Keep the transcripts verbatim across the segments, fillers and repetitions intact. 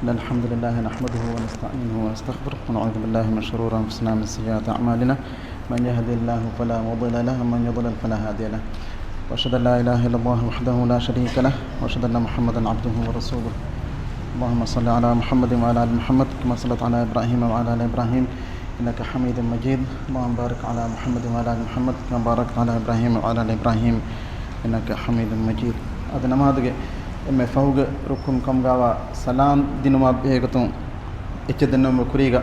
إن الحمد لله نحمده ونستعينه ونستغفره، ونعوذ بالله من شرور أنفسنا ومن سيئات أعمالنا. من يهد الله فلا مضل له، ومن يضلل فلا هادي له. وأشهد أن لا إله إلا الله وحده لا شريك له، وأشهد أن محمدا عبده ورسوله. اللهم صل على محمد وعلى آل محمد، كما صليت على إبراهيم وعلى آل إبراهيم إنك حميد مجيد. اللهم بارك على محمد وعلى آل محمد، كما باركت على إبراهيم وعلى آل إبراهيم إنك حميد مجيد. އަދި ނަމާދުގެ އެންމެ ފަހުގެ ރުކުން ކަމުގައިވާ ސަލާމް ދިނުމާ ބެހޭގޮތުން އެއްޗެއް ދެންނެވުމުގެ ކުރީގަ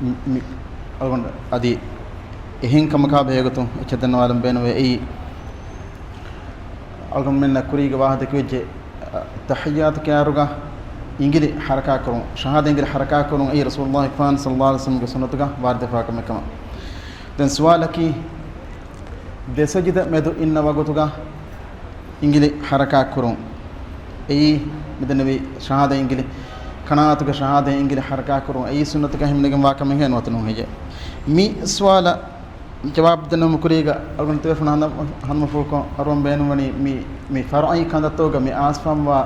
މި، މި އަޅުގަނޑު އަދި އެހެން ކަމަކާ ބެހޭގޮތުން އެއްޗެއް ދެންނަވާލަން ބޭނުންވޭ. އެއީ އަޅުގަނޑުމެންނަށް ކުރީގެ ވާހަކަ ދެކެވިއްޖެ، ތަޙިއްޔާތު ކިޔާއިރުގަ އިނގިލި ޙަރަކާތްކުރުން، ޝަހާދަ އިނގިލި ޙަރަކާތްކުރުން އެއީ ރަސޫލުﷲ ފާން ޞައްލަﷲ ޢަލައިހި ވަސައްލަމްގެ ސުންނަތުގަ ވާރިދުވެފާ ކަމެއް ކަމަށް. ދެން ސުވާލަކީ، ދެ ސަޖިދަ މެދު އިންނަ ވަގުތުގަ އިނގިލި ޙަރަކާތްކުރުން. އެއީ މިދެންނެވި ޝަހާދަ އިނގިލި، ޤަނާޢަތުގެ ޝަހާދަ އިނގިލި ޙަރަކާތްކުރުން އެއީ ސުންނަތަކަށް ހިމެނިގެންވާ ކަމެއްހޭ ނުވަތަ ނޫންހެއްޔޭ؟ މި ސުވާލަށް ޖަވާބު ދިނުމުގެ ކުރީގަ އަޅުގަނޑު ތިބޭފުޅުން ހަނދަ-، ހަނދުމަފުޅުކޮށް އަރުވަން ބޭނުންވަނީ މި، މި ފަރުޢީ ކަންތައްތަކުގަ މި އައިސްފާންވާ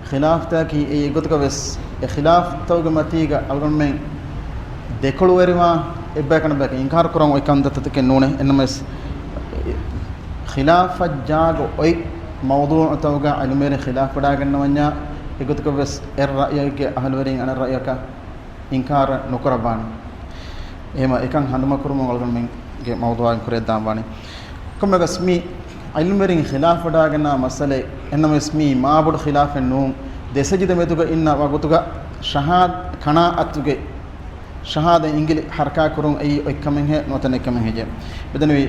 ޚިލާފުތަކަކީ އެއީ އެގޮތަކަށް ވެސް އެ ޚިލާފުތަކުގެ މަތީގަ އަޅުގަނޑުމެން ދެކޮޅުވެރިވާ އެއްބަޔަކަށް ނަބަޔަކަށް އިންކާރު ކުރަން އޮތް ކަންތައްތަކެއް ނޫނޭ. އެންނަމަވެސް، ޚިލާފަށް ޖާގަ އޮތް މައުޟޫޢުތަކުގަ ޢިލްމުވެރިން ޚިލާފުވެވަޑައިގަންނަވަންޏާ އެގޮތަކަށް ވެސް އެއް ރައްޔެއްގެ އަހުލުވެރިން އަނެއް ރައްޔަކަށް އިންކާރަށް ނުކުރައްވާނެ. އެހެމަ އެކަން ހަނދުމަކުރުމުން އަޅުގަނޑުމެންގެ މައުޟޫޢާއިން ކުރިއަށްދާންވާނެ. ކޮންމެވެސް މި ޢިލްމުވެރިން ޚިލާފުވެވަޑައިގަންނަވާ މައްސަލައެއް. އެންނަމަވެސް މީ މާބޮޑު ޚިލާފެއް ނޫން. ދެ ސަޖިދަ މެދުގަ އިންނަ ވަގުތުގަ ޝަހާ-، ޤަނާޢަތުގެ ޝަހާދަ އިނގިލި ޙަރަކާތްކުރުން އެއީ އޮތްކަމެއްހޭ ނުވަތަ ނެތްކަމެއްހެއްޔޭ؟ މިދެންނެވި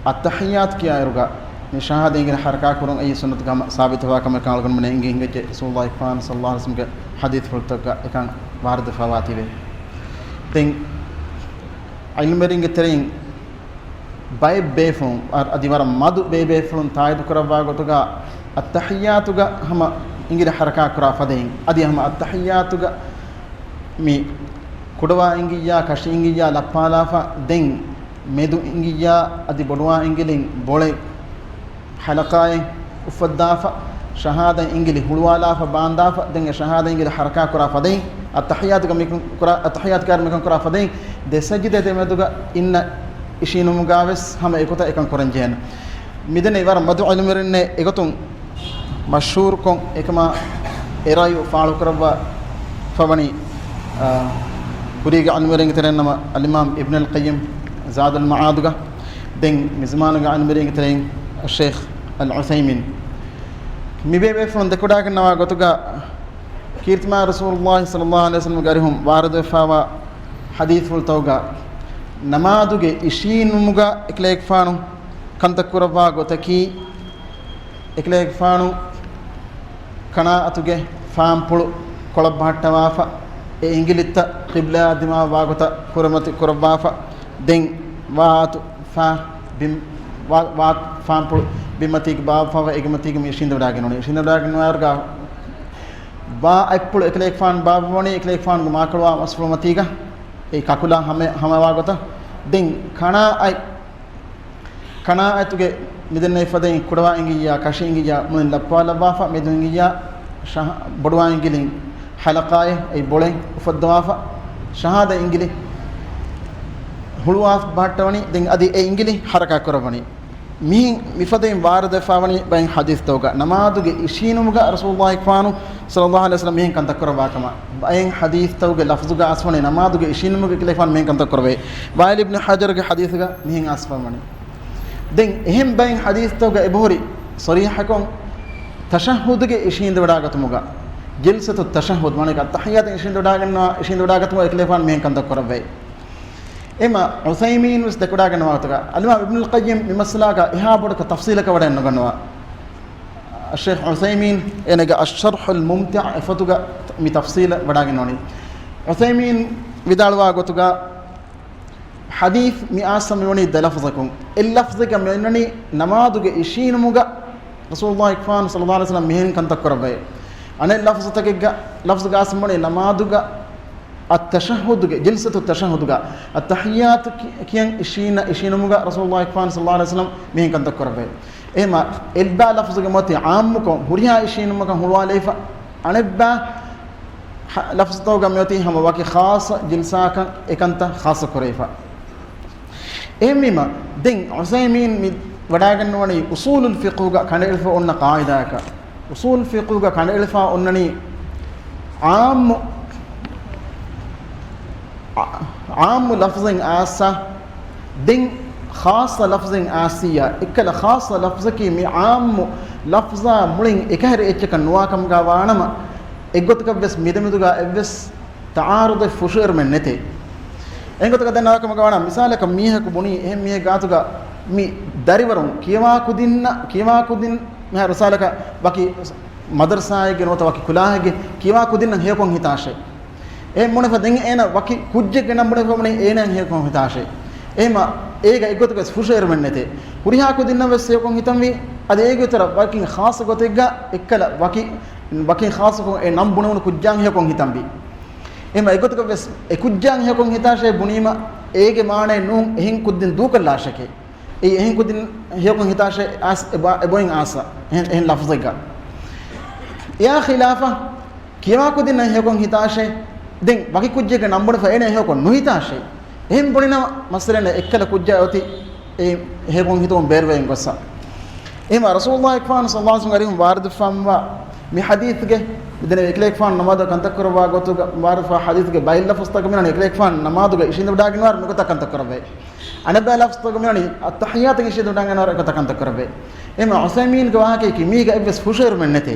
އައްތަޙިއްޔާތު ކިޔާއިރުގަ މި ޝަހާދަ އިނގިލި ޙަރަކާތްކުރުން އެއީ ސުންނަތުގަ ހަމަ ސާބިތުވާ ކަމެއްކަން އަޅުގަނޑުމެންނަށް އެނގި ހިނގައްޖެ ރަސޫލުﷲ ފާން ޞައްލަﷲ ޢަލައިހި ވަސައްލަމްގެ ޙަދީޘްފުޅުތަކުގަ އެކަން ވާރިދުވެފަވާތީވެ. ދެން ޢިލްމުވެރިންގެ ތެރެއިން ބައެއް ބޭފުޅުން، އަ-، އަދި ވަރަށް މަދު ބޭބޭފުޅުން ތާއީދުކުރައްވާ ގޮތުގަ އައްތަޙިއްޔާތުގަ ހަމަ އިނގިލި ޙަރަކާތްކުރާ ފަދައިން، އަދި ހަމަ އައްތަޙިއްޔާތުގަ މި ކުޑަވާ އިނގިއްޔާ، ކަށި އިނގިއްޔާ ލައްޕާލާފަ، ދެން މެދު އިނގިއްޔާ އަދި ބޮޑުވާ އިނގިލިން ބޮޅެ ޙަލަޤާއެއް އުފައްދާފަ، ޝަހާދަ އިނގިލި ހުޅުވާލާފަ ބާންދާފަ، ދެން އެ ޝަހާދަ އިނގިލި ޙަރަކާތް ކުރާ ފަދައިން، އައްތަޙިއްޔާތުގަ މިކަން ކުރާ، އައްތަޙިއްޔާތު ކިޔާއިރު މިކަން ކުރާ ފަދައިން، ދެ ސަޖިދަ ދެމެދުގަ އިންނަ އިށީނުމުގަ ވެސް ހަމަ އެގޮތަށް އެކަން ކުރަން ޖެހޭނެ. މިދެންނެވި ވަރަށް މަދު ޢިލްމުވެރިންނޭ އެގޮތުން މަޝްހޫރުކޮށް އެކަމާ އެ ރައުޔު ފާޅުކުރައްވާފަވަނީ، އާ، ކުރީގެ ޢިލްމުވެރިންގެ ތެރެއިން ނަމަ އަލްއިމާމް އިބްނުލް ޤައްޔިމް ޒާދުލް މަޢާދުގަ، ދެން މި ޒަމާނުގެ ޢިލްމުވެރިންގެ ތެރެއިން އައްޝައިޚް އަލް ޢުޘައިމީން. މި ބޭބޭފުޅުން ދެކެވަޑައިގަންނަވާ ގޮތުގަ ކީރިތިމާ ރަސޫލުﷲ ޞައްލަﷲ ޢަލައިހި ވަސައްލަމްގެ އަރިހުން ވާރިދުވެފައިވާ ޙަދީޘްފުޅުތަކުގަ ނަމާދުގެ އިށީނުމުގަ އެކަލޭގެފާނު ކަންތައް ކުރައްވާ ގޮތަކީ، އެކަލޭގެފާނު ޤަނާޢަތުގެ ފާންޕުޅު ކޮޅަށް ބަހައްޓަވާފަ، އެ އިނގިލިތައް ޤިބްލާ ދިމާވާ ގޮތަށް ކުރިމަތި ކުރައްވާފަ، ދެން ވާ އަތު ފާ ބިން، ވާ، ވާ ފާންޕުޅު ބިންމަތީގަ ބާއްވާފަ، އެގެމަތީގަ މި އިށީނދެވަޑައިގެންނޫނީ. އިށީނދެވަޑައިގެންނަވާއިރުގަ ވާ އަތްޕުޅު އެކަލޭގެފާނު ބާއްވަވަނީ، އެކަލޭގެފާނުގެ މާކޮޅުވާ މަސްފުޅު މަތީގަ، އެ ކަކުލާ ހަމަ، ހަމަވާ ގޮތަށް. ދެން ޤަނާޢަތް، ޤަނާޢަތުގެ މިދެންނެވި ފަދައިން ކުޑަވާ އިނގިއްޔާ، ކަށި އިނގިއްޔާ މުޅިން ލައްޕާލައްވާފަ، މެދު އިނގިއްޔާ ޝަހާ-، ބޮޑުވާ އިނގިލިން ޙަލަޤާއެއް، އެ ބޮޅެއް އުފައްދަވާފަ، ޝަހާދަ އިނގިލި ހުޅުވާ ބަހައްޓަވަނީ، ދެން އަދި އެ އިނގިލި ޙަރަކާތް ކުރައްވަނީ. މިހެން މިފަދައިން ވާރިދުވެފަވަނީ ބައެއް ޙަދީޘްތަކުގަ، ނަމާދުގެ އިށީނުމުގަ ރަސޫލުﷲ ފާނު ޞައްލަﷲ ޢަލައިހި ވަސައްލަމް މިހެން ކަންތައް ކުރައްވާ ކަމަށް. ބައެއް ޙަދީޘްތަކުގެ ލަފްޒުގަ އައިސްވަނީ ނަމާދުގެ އިށީނުމުގަ އެކަލޭގެފާނު މިހެން ކަންތައް ކުރައްވައޭ. ވާއިލް އިބްނު ޙަޖަރުގެ ޙަދީޘުގަ މިހެން އައިސްފަވަނީ. ދެން އެހެން ބައެއް ޙަދީޘްތަކުގަ އެބަހުރި ޞަރީޙަކޮށް ތަޝައްހުދުގެ އިށީނދެވަޑާގަތުމުގަ، ޖިލްސަތު ތަޝައްހުދު، މާނައަކީ އައްތަޙިއްޔާތު އިށީނދެވަޑާގަންނަވާ، އިށީނދެވަޑާގަތުމުގަ އެކަލޭގެފާނު މިހެން ކަންތައް ކުރައްވައޭ. އެމަ ޢުޘައިމީން ވެސް ދެކެވަޑައިގަންނަވާ ގޮތުގަ، އަލްއިމާމް އިބްނުލް ޤައްޔިމް މި މައްސަލާގަ އެހާ ބޮޑަކަށް ތަފްޞީލަކަށް ވަޑައެއް ނުގަންނަވާ. ޝޭޚް ޢުޘައިމީން އޭނަގެ އައްޝަރްޙުލް މުމްތިޢު އެފޮތުގަ މި ތަފްޞީލަށް ވަޑައިގަންނަވަނީ. ޢުޘައިމީން ވިދާޅުވާ ގޮތުގަ، ޙަދީޘް މި އާއްސަ މިވަނީ ދެ ލަފްޒަކުން. އެއް ލަފްޒެއްގަ މިވަނީ ނަމާދުގެ އިށީނުމުގަ ރަސޫލުﷲ ފާނު ޞައްލަﷲ ޢަލައިހި ވަސައްލަމް މިހެން ކަންތައް ކުރައްވައޭ. އަނެއް ލަފްޒުތަކެއްގަ، ލަފްޒުގަ އާއްސަ މިވަނީ ނަމާދުގަ އައްތަޝައްހުދުގެ، ޖިލްސަތު ތަޝައްހުދުގަ، އައްތަޙިއްޔާތު ކި-، ކިޔަން އިށީނަ، އިށީނުމުގަ ރަސޫލުﷲ ފާނު ޞައްލަﷲ ޢަލައިހި ވަސައްލަމް މިހެން ކަންތައް ކުރައްވައޭ. އެހެމަ އެއްބާ ލަފްޒުގެ މަތި ޢާއްމުކޮށް ހުރިހާ އިށީނުމަކަށް ހުޅުވާލައިފަ، އަނެއްބައި ހަ-، ލަފްޒުތަކުގަ މިއޮތީ ހަމަ ވަކި ޚާއްޞަ ޖިލްސާކަށް އެކަންތައް ޚާއްޞަ ކުރެވިފަ. އެހެންވީމަ، ދެން ޢުސައިމީން މި ވަޑާގަންނަވަނީ އުޞޫލުލް ފިޤުހުގަ ކަނޑައެޅިފަ އޮންނަ ޤާޢިދާއަކަށް. އުޞޫލުލް ފިޤުހުގަ ކަނޑައެޅިފަ އޮންނަނީ ޢާއްމު، ޢާއްމު ލަފްޒެއް އާއްސަ، ދެން ޚާއްޞަ ލަފްޒެއް އާއްސިއްޔާ، އެއްކަލަ ޚާއްޞަ ލަފްޒަކީ މި ޢާއްމު ލަފްޒާ މުޅިން އެކަހެރި އެއްޗަކަށް ނުވާކަމުގަ ވާނަމަ، އެއްގޮތަކަށްވެސް މިދެމެދުގަ އެއްވެސް ތަޢާރުޟެއް ފުށުއެރުމެއް ނެތޭ. އެނގޮތަކަށް ދެންނާކަމަކަށް ވާނަ މިސާލަކަށް މީހަކު ބުނީ، އެހެން މީހެއް ގާތުގަ މި ދަރިވަރުން ކިޔަވާ ކުދިންނަށް، ކިޔަވާ ކުދިން މިހާރު މިސާލަކަށް ވަކި މަދަރްސާއެއްގެ ނުވަތަ ވަކި ކުލާހެއްގެ ކިޔަވާ ކުދިންނަށް ހެޔޮކޮށް ހިތާށޭ. އެ ބުނެފަ ދެން އޭނަ ވަކި ކުއްޖެއްގެ ނަން ބުނެފަ ބުނެ އޭނަ ހެޔޮކޮށް ހިތާށޭ. އެހެމަ އޭގަ އެއްގޮތަކަށް ފުށުއެރުމެއް ނެތޭ. ހުރިހާ ކުދިންނަށް ވެސް ހެޔޮކޮށް ހިތަންވީ، އަދި އޭގެ އިތުރަށް ވަކިން ޚާއްޞަ ގޮތެއްގަ އެއްކަލަ ވަކި، ވަކިން ޚާއްޞަކޮށް އެ ނަން ބުނެވުނު ކުއްޖާން ހެޔޮކޮށް ހިތަންވީ. އެހެމަ އެއްގޮތަކަށް ވެސް އެ ކުއްޖާން ހެޔޮކޮށް ހިތާށޭ ބުނީމަ އޭގެ މާނައެއް ނޫން އެހެން ކުދިން ދޫކޮށްލާށެކޭ. އެއީ އެހެން ކުދިން ހެޔޮކޮށް ހިތާށޭ އާސް އެބަ-، އެބައިން އާސް އެހެން، އެހެން ލަފްޒެއްގަ. އެއާ ޚިލާފަށް ކިޔަވާ ކުދިންނަށް ހެޔޮކޮށް ހިތާށޭ. ދެން ވަކި ކުއްޖެއްގެ ނަން ބުނެފަ އޭނަ ހެޔޮކޮށް ނުހިތާށޭ. އެހެން ބުނިނަމަ މައްސަލައެއް ނެތް، އެއްކަލަ ކުއްޖާ އޮތީ އެ ހެޔޮކޮށް ހިތުމުން ބޭރުވެގެން ގޮއްސަ. އެހެމަ ރަސޫލުﷲ އަކްބަރު ޞައްލަﷲ ޢަލައިހި ވަސައްލަމް ވާރިދުފާންވާ މި ޙަދީޘްގެ މިދެން އެކަލޭގެފާނު ނަމާދު ކަންތައް ކުރައްވާ ގޮތުގަ ވާރިދުފާ ޙަދީޘްގެ ބައެއް ލަފުޒުތަކަށް މިނަނީ އެކަލޭގެފާނު ނަމާދުގަ އިށީނދެވަޑާގެންވާ މިގޮތަށް ކަންތައް ކުރައްވައި. އަނެއްބައި ލަފުޒުތަކަށް މިވަނީ އައްތަޙިއްޔާތަށް އިށީނދެވަޑާގަންނަވާ އެގޮތަށް ކަންތައް ކުރައްވައި. އެހެމަ ޢުސައިމީންގެ ވާހަކަޔަކީ މީގަ އެއްވެސް ފުށުއެރުމެއް ނެތޭ.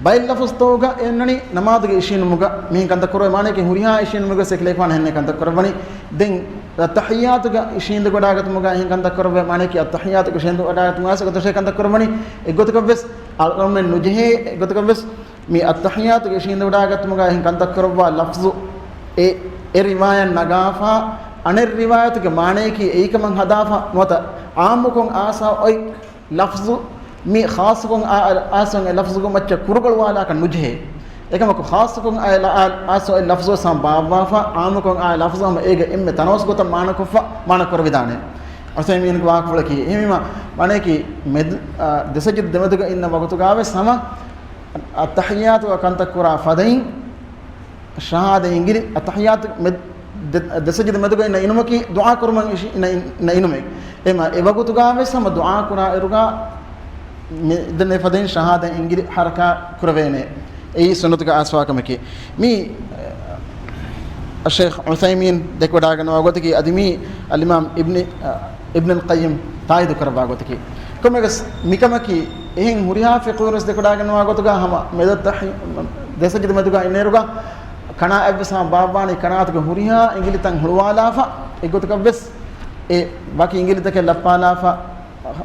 ބައެއް ލަފުޒުތަކުގަ އެންނަނީ ނަމާދުގެ އިށީނުމުގަ މިހެން ކަންތައް ކުރައްވައި، މާނަޔަކީ ހުރިހާ އިށީނުމެއްގަ ވެސް އެކަލޭގެފާނު އެހެންނެއް ކަންތައް ކުރައްވަނީ. ދެން އައްތަޙިއްޔާތުގަ އިށީނދެވަޑާގަތުމުގަ އެހެން ކަންތައް ކުރައްވައި، މާނަޔަކީ އައްތަޙިއްޔާތުގަ އިށީނދެވަޑާގަތުމުގަ އެގޮތަށޭ ކަންތައް ކުރައްވަނީ. އެއްގޮތަކަށް ވެސް އަޅުގަނޑުމެން ނުޖެހޭ، އެއްގޮތަކަށް ވެސް މި އައްތަޙިއްޔާތުގެ އިށީނދެވަޑާގަތުމުގަ އެހެން ކަންތައް ކުރައްވާ ލަފްޒު އެ، އެ ރިވާޔަތް ނަގާފަ، އަނެއް ރިވާޔަތުގެ މާނަޔަކީ އެއީކަމަށް ހަދާފަ ނުވަތަ ޢާއްމުކޮށް އާސާ އޮތް ލަފްޒު މި ޚާއްޞަކޮށް އާ، އާސާ އޮތް ލަފްޒުގެ މައްޗަށް ކުރުކޮޅުވާލާކަށް ނުޖެހޭ. އެކަމަކު ޚާއްޞަކޮށް އާ، އާ، އާސާ އޮތް ލަފްޒު ވެސް ހަމަ ބާއްވާފަ، ޢާއްމުކޮށް އާ ލަފްޒު ހަމަ އޭގެ އެންމެ ތަނަވަސް ގޮތަށް މާނަކޮށްފަ، މާނަ ކުރެވިދާނެ. ޢުސައިމީންގެ ވާހަކަފުޅަކީ އެހެންވީމަ، މާނަޔަކީ މެދު، އާ، ދެ ސަޖިދަ ދެމެދުގަ އިންނަ ވަގުތުގަ ވެސް ހަމަ އައްތަޙިއްޔާތުގަ ކަންތައް ކުރާ ފަދައިން، ޝަހާދަ އިނގިލި، އައްތަޙިއްޔާތު މެ-، ދެ-، ދެ ސަޖިދަ މެދުގަ އިންނަ އިނުމަކީ ދުޢާ ކުރުމަށް އިށި-، އިންނަ، އިން-، އިންނަ އިނުމެއް. އެމަ އެ ވަގުތުގަ ވެސް ހަމަ ދުޢާ ކުރާ އިރުގަ މި ދެން އެ ފަދައިން ޝަހާދަ އިނގިލި ޙަރަކާތް ކުރެވޭނެ. އެއީ ސުންނަތުގަ އާސްވާ ކަމެކޭ. މީ، އައްޝައިޚް ޢުސައިމީން ދެކެވަޑާގަންނަވާ ގޮތަކީ އަދި މީ އަލްއިމާމް އިބްނި، އަ، އިބްނުލް ޤައްޔިމް ތާއީދު ކުރައްވާ ގޮތަކީ. ކޮންމެވެސް މިކަމަކީ އެހެން ހުރިހާ ފިޤުހުވެރިން ވެސް ދެކެވަޑާގަންނަވާ ގޮތުގަ ހަމަ މެދަށް ތަޙި-، ދެ ސަޖިދަ މެދުގަ އިންނައިރުގަ ކަނާތް އެއްވެސް ހަމަ ބާއްވާނީ ކަނާތުގެ ހުރިހާ އިނގިލިތައް ހުޅުވާލާފަ، އެއްގޮތަކަށް ވެސް އެ ވަކި އިނގިލިތަކެއް ލައްޕާލާފަ،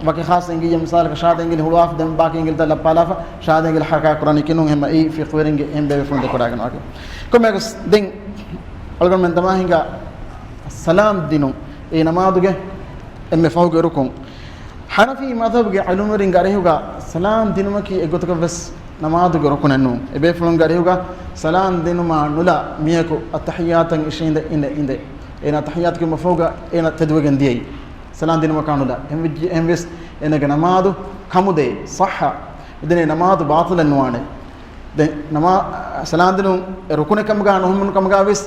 ވަކި ޚާއްޞަ އިނގިލި މިސާލަކަށް ޝާދަ އިނގިލި ހުޅުވާފަ ދެން ބާކީ އިނގިލިތައް ލައްޕާލާފަ، ޝާދަ އިނގިލި ޙަރަކާތް ކުރާނީކީ ނޫން. އެހެންވީމަ އެއީ ފިޤުހުވެރިންގެ އެހެން ބޭބޭފުޅުން ދެކެވަޑާގަންނަވާ ކަމެއް. ކޮންމެވެސް ދެން އަޅުގަނޑުމެން ދަމާ ހިނގާ ސަލާމް ދިނުން އެއީ ނަމާދުގެ އެންމެ ފަހުގެ ރުކުން. ޙަނަފީ މަޛްހަބުގެ ޢިލްމުވެރިންގެ އަރިހުގަ ސަލާމް ދިނުމަކީ އެއްގޮތަކަށް ވެސް ނަމާދުގެ ރުކުނެއް ނޫން. އެބޭފުޅުންގެ އަރިހުގަ ސަލާމް ދިނުމާ ނުލާ މީހަކު އައްތަޙިއްޔާތަށް އިށީނދެ އިނދެ އިނދެ، އޭނަ އައްތަޙިއްޔާތުގެ މަފަހުގަ އޭނަ ތެދުވެގެން ދިޔައީ ސަލާމް ދިނުމަކާ ނުލާ. އެހެންވެއްޖެ-، އެހެންވެސް އޭނަގެ ނަމާދު ކަމުދޭ، ޞައްޙަ. އެދެން އެ ނަމާދު ބާޠިލެއް ނުވާނެ. ދެން ނަމާ-، ސަލާމް ދިނުން އެ ރުކުނެއް ކަމުގަ ނުހުންނަ ކަމުގަ ވެސް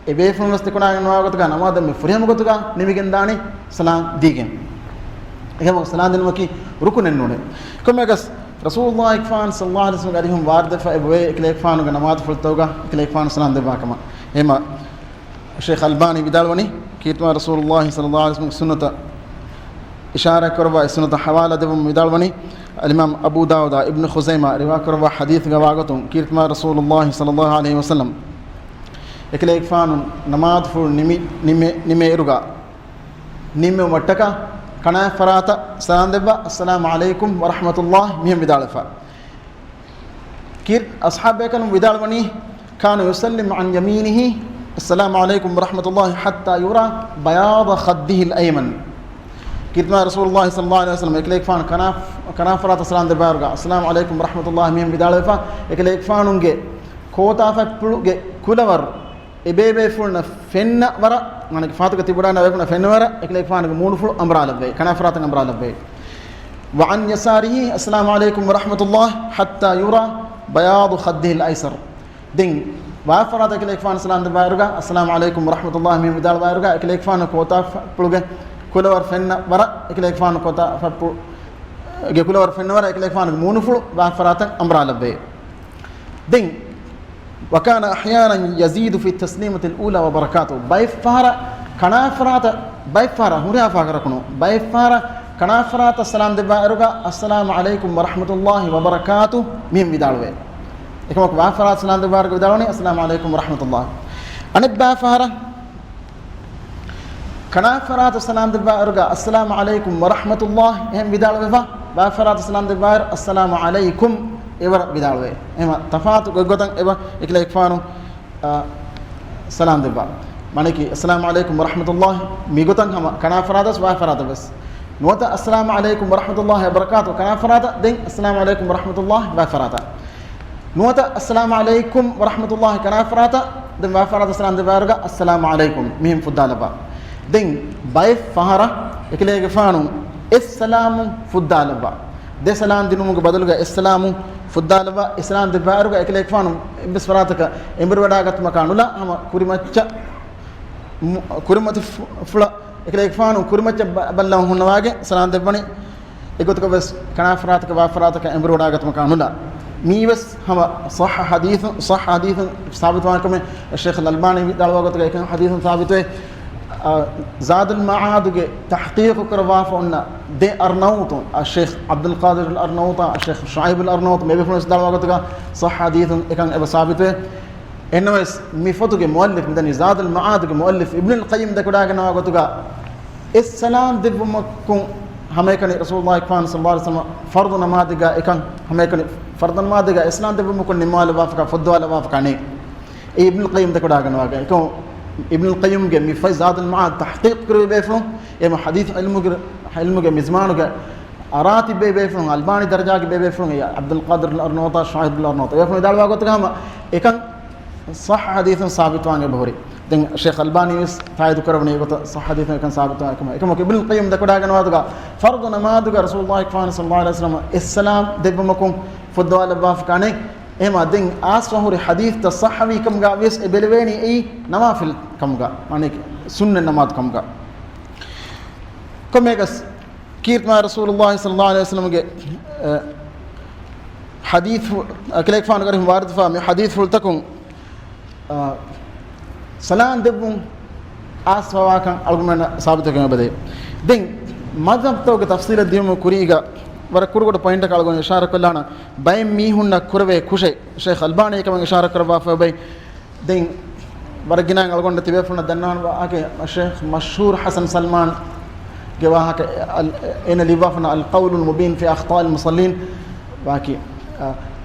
އެބޭފުޅުން ވެސް ދެކެވަޑާގަންނަވާ ގޮތުގަ ނަމާދު އެންމެ ފުރިހަމަ ގޮތުގަ ނިމިގެންދާނީ ސަލާމް ދީގެން. އެހެންވީމަ ސަލާމް ދިނުމަކީ ރުކުނެއް ނޫނޭ. ކޮންމެއަކަސް ރަސޫލުﷲ އަކްބަރު ޞައްލަﷲ ޢަލައިހި ވަސައްލަމްގެ އަރިހުން ވާރިދުވެފަ އެބައޮތް އެކަލޭގެފާނުގެ ނަމާދުފުޅުތަކުގަ އެކަލޭގެފާނު ސަލާމް ދެއްވާ ކަމަށް. އެހެންވީމަ ޝޭޚް އަލްބާނީ ވިދާޅުވަނީ، ކީރިތި މާތް ރަސޫލުﷲ ޞައްލަﷲ ޢަލައިހި ވަސައްލަމްގެ ސުންނަތަށް އިޝާރާތް ކުރައްވާ، އެ ސުންނަތަށް ޙަވާލާ ދެއްވަމުން ވިދާޅުވަނީ، އަލްއިމާމް އަބޫ ދާވޫދާ، އިބްނު ޚުޒައިމާ ރިވާ ކުރައްވާ ޙަދީޘްގަ ވާގޮތުން، ކީރިތި މާތް ރަސޫލުﷲ ޞައްލަﷲ ޢަލައިހި ވަސައްލަމް އެކަލޭގެފާނު ނަމާދުފުޅު ނިމި، ނިމެ، ނިމޭއިރުގަ ނިމެވުމަށްޓަކާ ކަނާތް ފަރާތަށް ސަލާމް ދެއްވާ، އައްސަލާމު ޢަލައިކުމް ވަރަޙްމަތުﷲ މިހެން ވިދާޅުވެފަ. ކީރިތި އަޞްޙާބުބޭކަލުން ވިދާޅުވަނީ، كان يسلم عن يمينه، السلام عليكم ورحمة الله، حتى يرى بياض خده الأيمن. ކީރިތި މާތް ރަސޫލުﷲ ޞައްލަﷲ ޢަލައިހި ވަސައްލަމް އެކަލޭގެފާނު ކަނާ، ކަނާތް ފަރާތަށް ސަލާމް ދެއްވާއިރުގަ، އައްސަލާމު ޢަލައިކުމް ވަރަޙްމަތުﷲ މިހެން ވިދާޅުވެފަ، އެކަލޭގެފާނުގެ ކޯތާފަތްޕުޅުގެ ކުލަވަރު އެބޭބޭފުޅުންނަށް ފެންނަ ވަރަށް، މާނަ ފާތުގަ ތިބުނާ ނަވޭފުނަށް ފެންނަ ވަރަށް އެކަލޭގެފާނުގެ މޫނުފުޅު އަނބުރާލައްވައި، ކަނާތް ފަރާތަށް އަނބުރާލައްވައި. وعن يساره، السلام عليكم ورحمة الله، حتى يرى بياض خده الأيسر. ދެން ވާފަރާތަށް އެކަލޭގެފާނު ސަލާން ދެއްވާއިރުގަ، السلام عليكم ورحمة الله މިހެން ވިދާޅުވާއިރުގަ، އެކަލޭގެފާނު ކޯތާފުޅުގެ ކުލަވަރު ފެންނަ ވަރަށް، އެކަލޭގެފާނު ކޯތާފުޅުގެ ކުލަވަރު ފެންނަ ވަރަށް، އެކަލޭގެފާނުގެ މޫނުފުޅު ވާފަރާތަށް އަނބުރާލައްވައޭ. ދެން، وكان أحيانا يزيد في التسليمة الأولى وبركاته. ބައެއްފަހަރަށް ކަނާފަރާތަށް، ބައެއްފަހަރަށް ހުރިހާ ފަހަރަކުނު، ބައެއްފަހަރަށް ކަނާފަރާތަށް ސަލާމް ދެއްވާއިރުގަ، السلام عليكم ورحمة الله وبركاته މިހެން ވިދާޅުވޭ. އެކަމަކު ވާފަރާތަށް ސަލާމް ދެއްވާއިރުގަ ވިދާޅުވަނީ، السلام عليكم ورحمة الله. އަނެއްބައިފަހަރަށް ކަނާފަރާތަށް ސަލާމް ދެއްވާއިރުގަ، السلام عليكم ورحمة الله އެހެން ވިދާޅުވެފަ، ވާފަރާތަށް ސަލާމް ދެއްވާއިރު، السلام عليكم އެވަރަށް ވިދާޅުވޭ. އެހެމަ ތަފާތު ގޮތްގޮތަށް އެބަ އެކަލޭގެފާނު، އާ، ސަލާމް ދެއްވާ. މާނައަކީ، السلام عليكم ورحمة الله މިގޮތަށް ހަމަ ކަނާފަރާތަށް ވާފަރާތަށް ވެސް. ނުވަތަ، السلام عليكم ورحمة الله وبركاته ކަނާފަރާތަށް، ދެން السلام عليكم ورحمة الله ވާފަރާތަށް. ނުވަތަ، السلام عليكم ورحمة الله ކަނާފަރާތަށް، ދެން ވާފަރާތަށް ސަލާމް ދެއްވާއިރުގަ، السلام عليكم މިހެން ފުއްދާލައްވާ. ދެން ބައެއް ފަހަރަށް އެކަލޭގެފާނު އެއްސަލާމު ފުއްދާލައްވާ. ދެ ސަލާމް ދިނުމުގެ ބަދަލުގަ އެއްސަލާމު ފުއްދާލައްވާ. އެއްސަލާމް ދެއްވާއިރުގަ އެކަލޭގެފާނު އެއްވެސް ފަރާތަކަށް އެނބުރިވަޑާގަތުމަކާ ނުލާ ހަމަ ކުރިމައްޗަށް، މު-، ކުރިމަތި ފު-، ފުޅަށް އެކަލޭގެފާނު ކުރިމައްޗަށް ބަ-، ބައްލަވަން ހުންނަވާގެން ސަލާމް ދެއްވަނީ. އެގޮތަކަށް ވެސް ކަނާފަރާތަކަށް ވާފަރާތަކަށް އެނބުރިވަޑާގަތުމަކާ ނުލާ. މީވެސް ހަމަ ޞައްޙަ ޙަދީޘު، ޞައްޙަ ޙަދީޘުން ސާބިތުވާން ކަމެއް ޝޭޚް އަލްއަލްބާނީ ވިދާޅުވާ ގޮތުގަ އެކަން ޙަދީޘުން ސާބިތުވޭ. އާ، ޒާދުލް މަޢާދުގެ ތަޙްޤީޤު ކުރައްވާފަ އޮންނަ ދެ އަރްނައޫޠު، އައްޝޭޚް ޢަބްދުލް ޤާދިރުލް އަރްނައޫޠާ، އައްޝޭޚް ޝުޢައިބުލް އަރްނައޫޠު، މި ބޭފުޅުން ވިދާޅުވާ ގޮތުގަ ޞައްޙަ ޙަދީޘުން އެކަން އެބަ ސާބިތުވޭ. އެންނަމަވެސް، މި ފޮތުގެ މުއައްލިފް، މިދަނީ ޒާދުލް މަޢާދުގެ މުއައްލިފް އިބްނުލް ޤައްޔިމް ދެކެވަޑައިގަންނަވާ ގޮތުގަ، އެއްސަލާމް ދެއްވުމަކުން ހަމައެކަނި ރަސޫލުﷲ ފާން ޞައްލަﷲ ޢަލައިހި ވަސައްލަމަ ފަރުޟު ނަމާދުގަ އެކަން، ހަމައެކަނި ފަރުޟު ނަމާދުގަ އެއްސަލާމް ދެއްވުމަކުން ނިންމާލައްވާފަކާ ފޮއްދަވާލައްވާފަކާ ނެތް. އެ އިބްނުލް ޤައްޔިމް ދެކެވަޑައިގަންނަވާގެ. އެކަމު އިބްނުލް ޤައްޔިމްގެ މި ފޮތް ޒާދުލް މަޢާދު ތަޙްޤީޤު ކުރެއްވި ބޭފުޅުން، އެ މަ ޙަދީޘް ޢިލްމުގެ، ޢިލްމުގެ މިޒްމާނުގެ އަރާ ތިބޭ ބޭފުޅުން، އަލްބާނީ ދަރަޖާގެ ބޭ ބޭފުޅުން، އެ ޢަބްދުލް ޤާދިރުލް އަރްނައޫޠާ، ޝުޢައިބުލް އަރްނައޫޠާ، އެ ބޭފުޅުން ވިދާޅުވާ ގޮތުގަ ހަމަ އެކަން ޞައްޙަ ޙަދީޘުން ސާބިތުވާން އެބަހުރި. ދެން ޝޭޚް އަލްބާނީ ވެސް ތާއީދު ކުރެވުނީ އެގޮތަށް ޞައްޙަ ޙަދީޘުން އެކަން ސާބިތުވާ ކަމަށް. އެކަމަކު އިބްނުލް ޤައްޔިމް ދެކެވަޑައިގަންނަވާ ގޮތުގަ ފަރުޟު ނަމާދުގަ ރަސޫލުﷲ ފާން ޞައްލަﷲ ޢަލައިހި ވަސައްލަމަ އެއްސަލާމް ދެއްވުމަކުން ފޮއްދަވާލައްވާފަކާ ނެތް. އެހެމަ ދެން އާސްވާ ހުރި ޙަދީޘްތައް ޞައްޙަވީ ކަމުގަ ވިޔަސް އެ ބެލެވޭނީ އެއީ ނަވާފިލް ކަމުގަ، މާނައީ ސުންނަތް ނަމާދު ކަމުގަ. ކޮންމެއަކަސް ކީރިތި މާތް ރަސޫލުﷲ ޞައްލަﷲ ޢަލައިހި ވަސައްލަމަގެ، އަ، ޙަދީޘް، އަ، ކަލޭގެފާނުގެ އަރިހުން ވާރިދުވެފާ މި ޙަދީޘްފުޅުތަކުން، އަ، ސަލާން ދެއްވުން އާސްވާވާކަން އަޅުގަނޑުމެންނަށް ސާބިތުވެގެން އެބަދޭ. ދެން މަޛްހަބްތަކުގެ ތަފްޞީލަށް ދިޔުމުގެ ކުރީގަ ވަރަށް ކުޑަކުޑަ ޕޮއިންޓަކަށް އަޅުގަނޑު އިޝާރާތް ކޮށްލާނަން. ބައެއް މީހުންނަށް ކުރެވޭ ކުށެއް ޝޭޚް އަލްބާނީ އެކަމަށް އިޝާރާތް ކުރައްވާފަ އޮތް. ދެން ވަރަށް ގިނައިން އަޅުގަނޑަށް ތިބޭފުޅުންނަށް ދަންނަވާން ވާހަކަ، ޝޭޚް މަޝްހޫރު ޙަސަން ސަލްމާންގެ ވާހަކަ، އަލް-، އޭނަ ލިޔުއްވާފަ އަލް ޤައުލުލް މުބީން ފީ އަޚްޠާއިލް މުޞައްލީން ވާކި، އަ،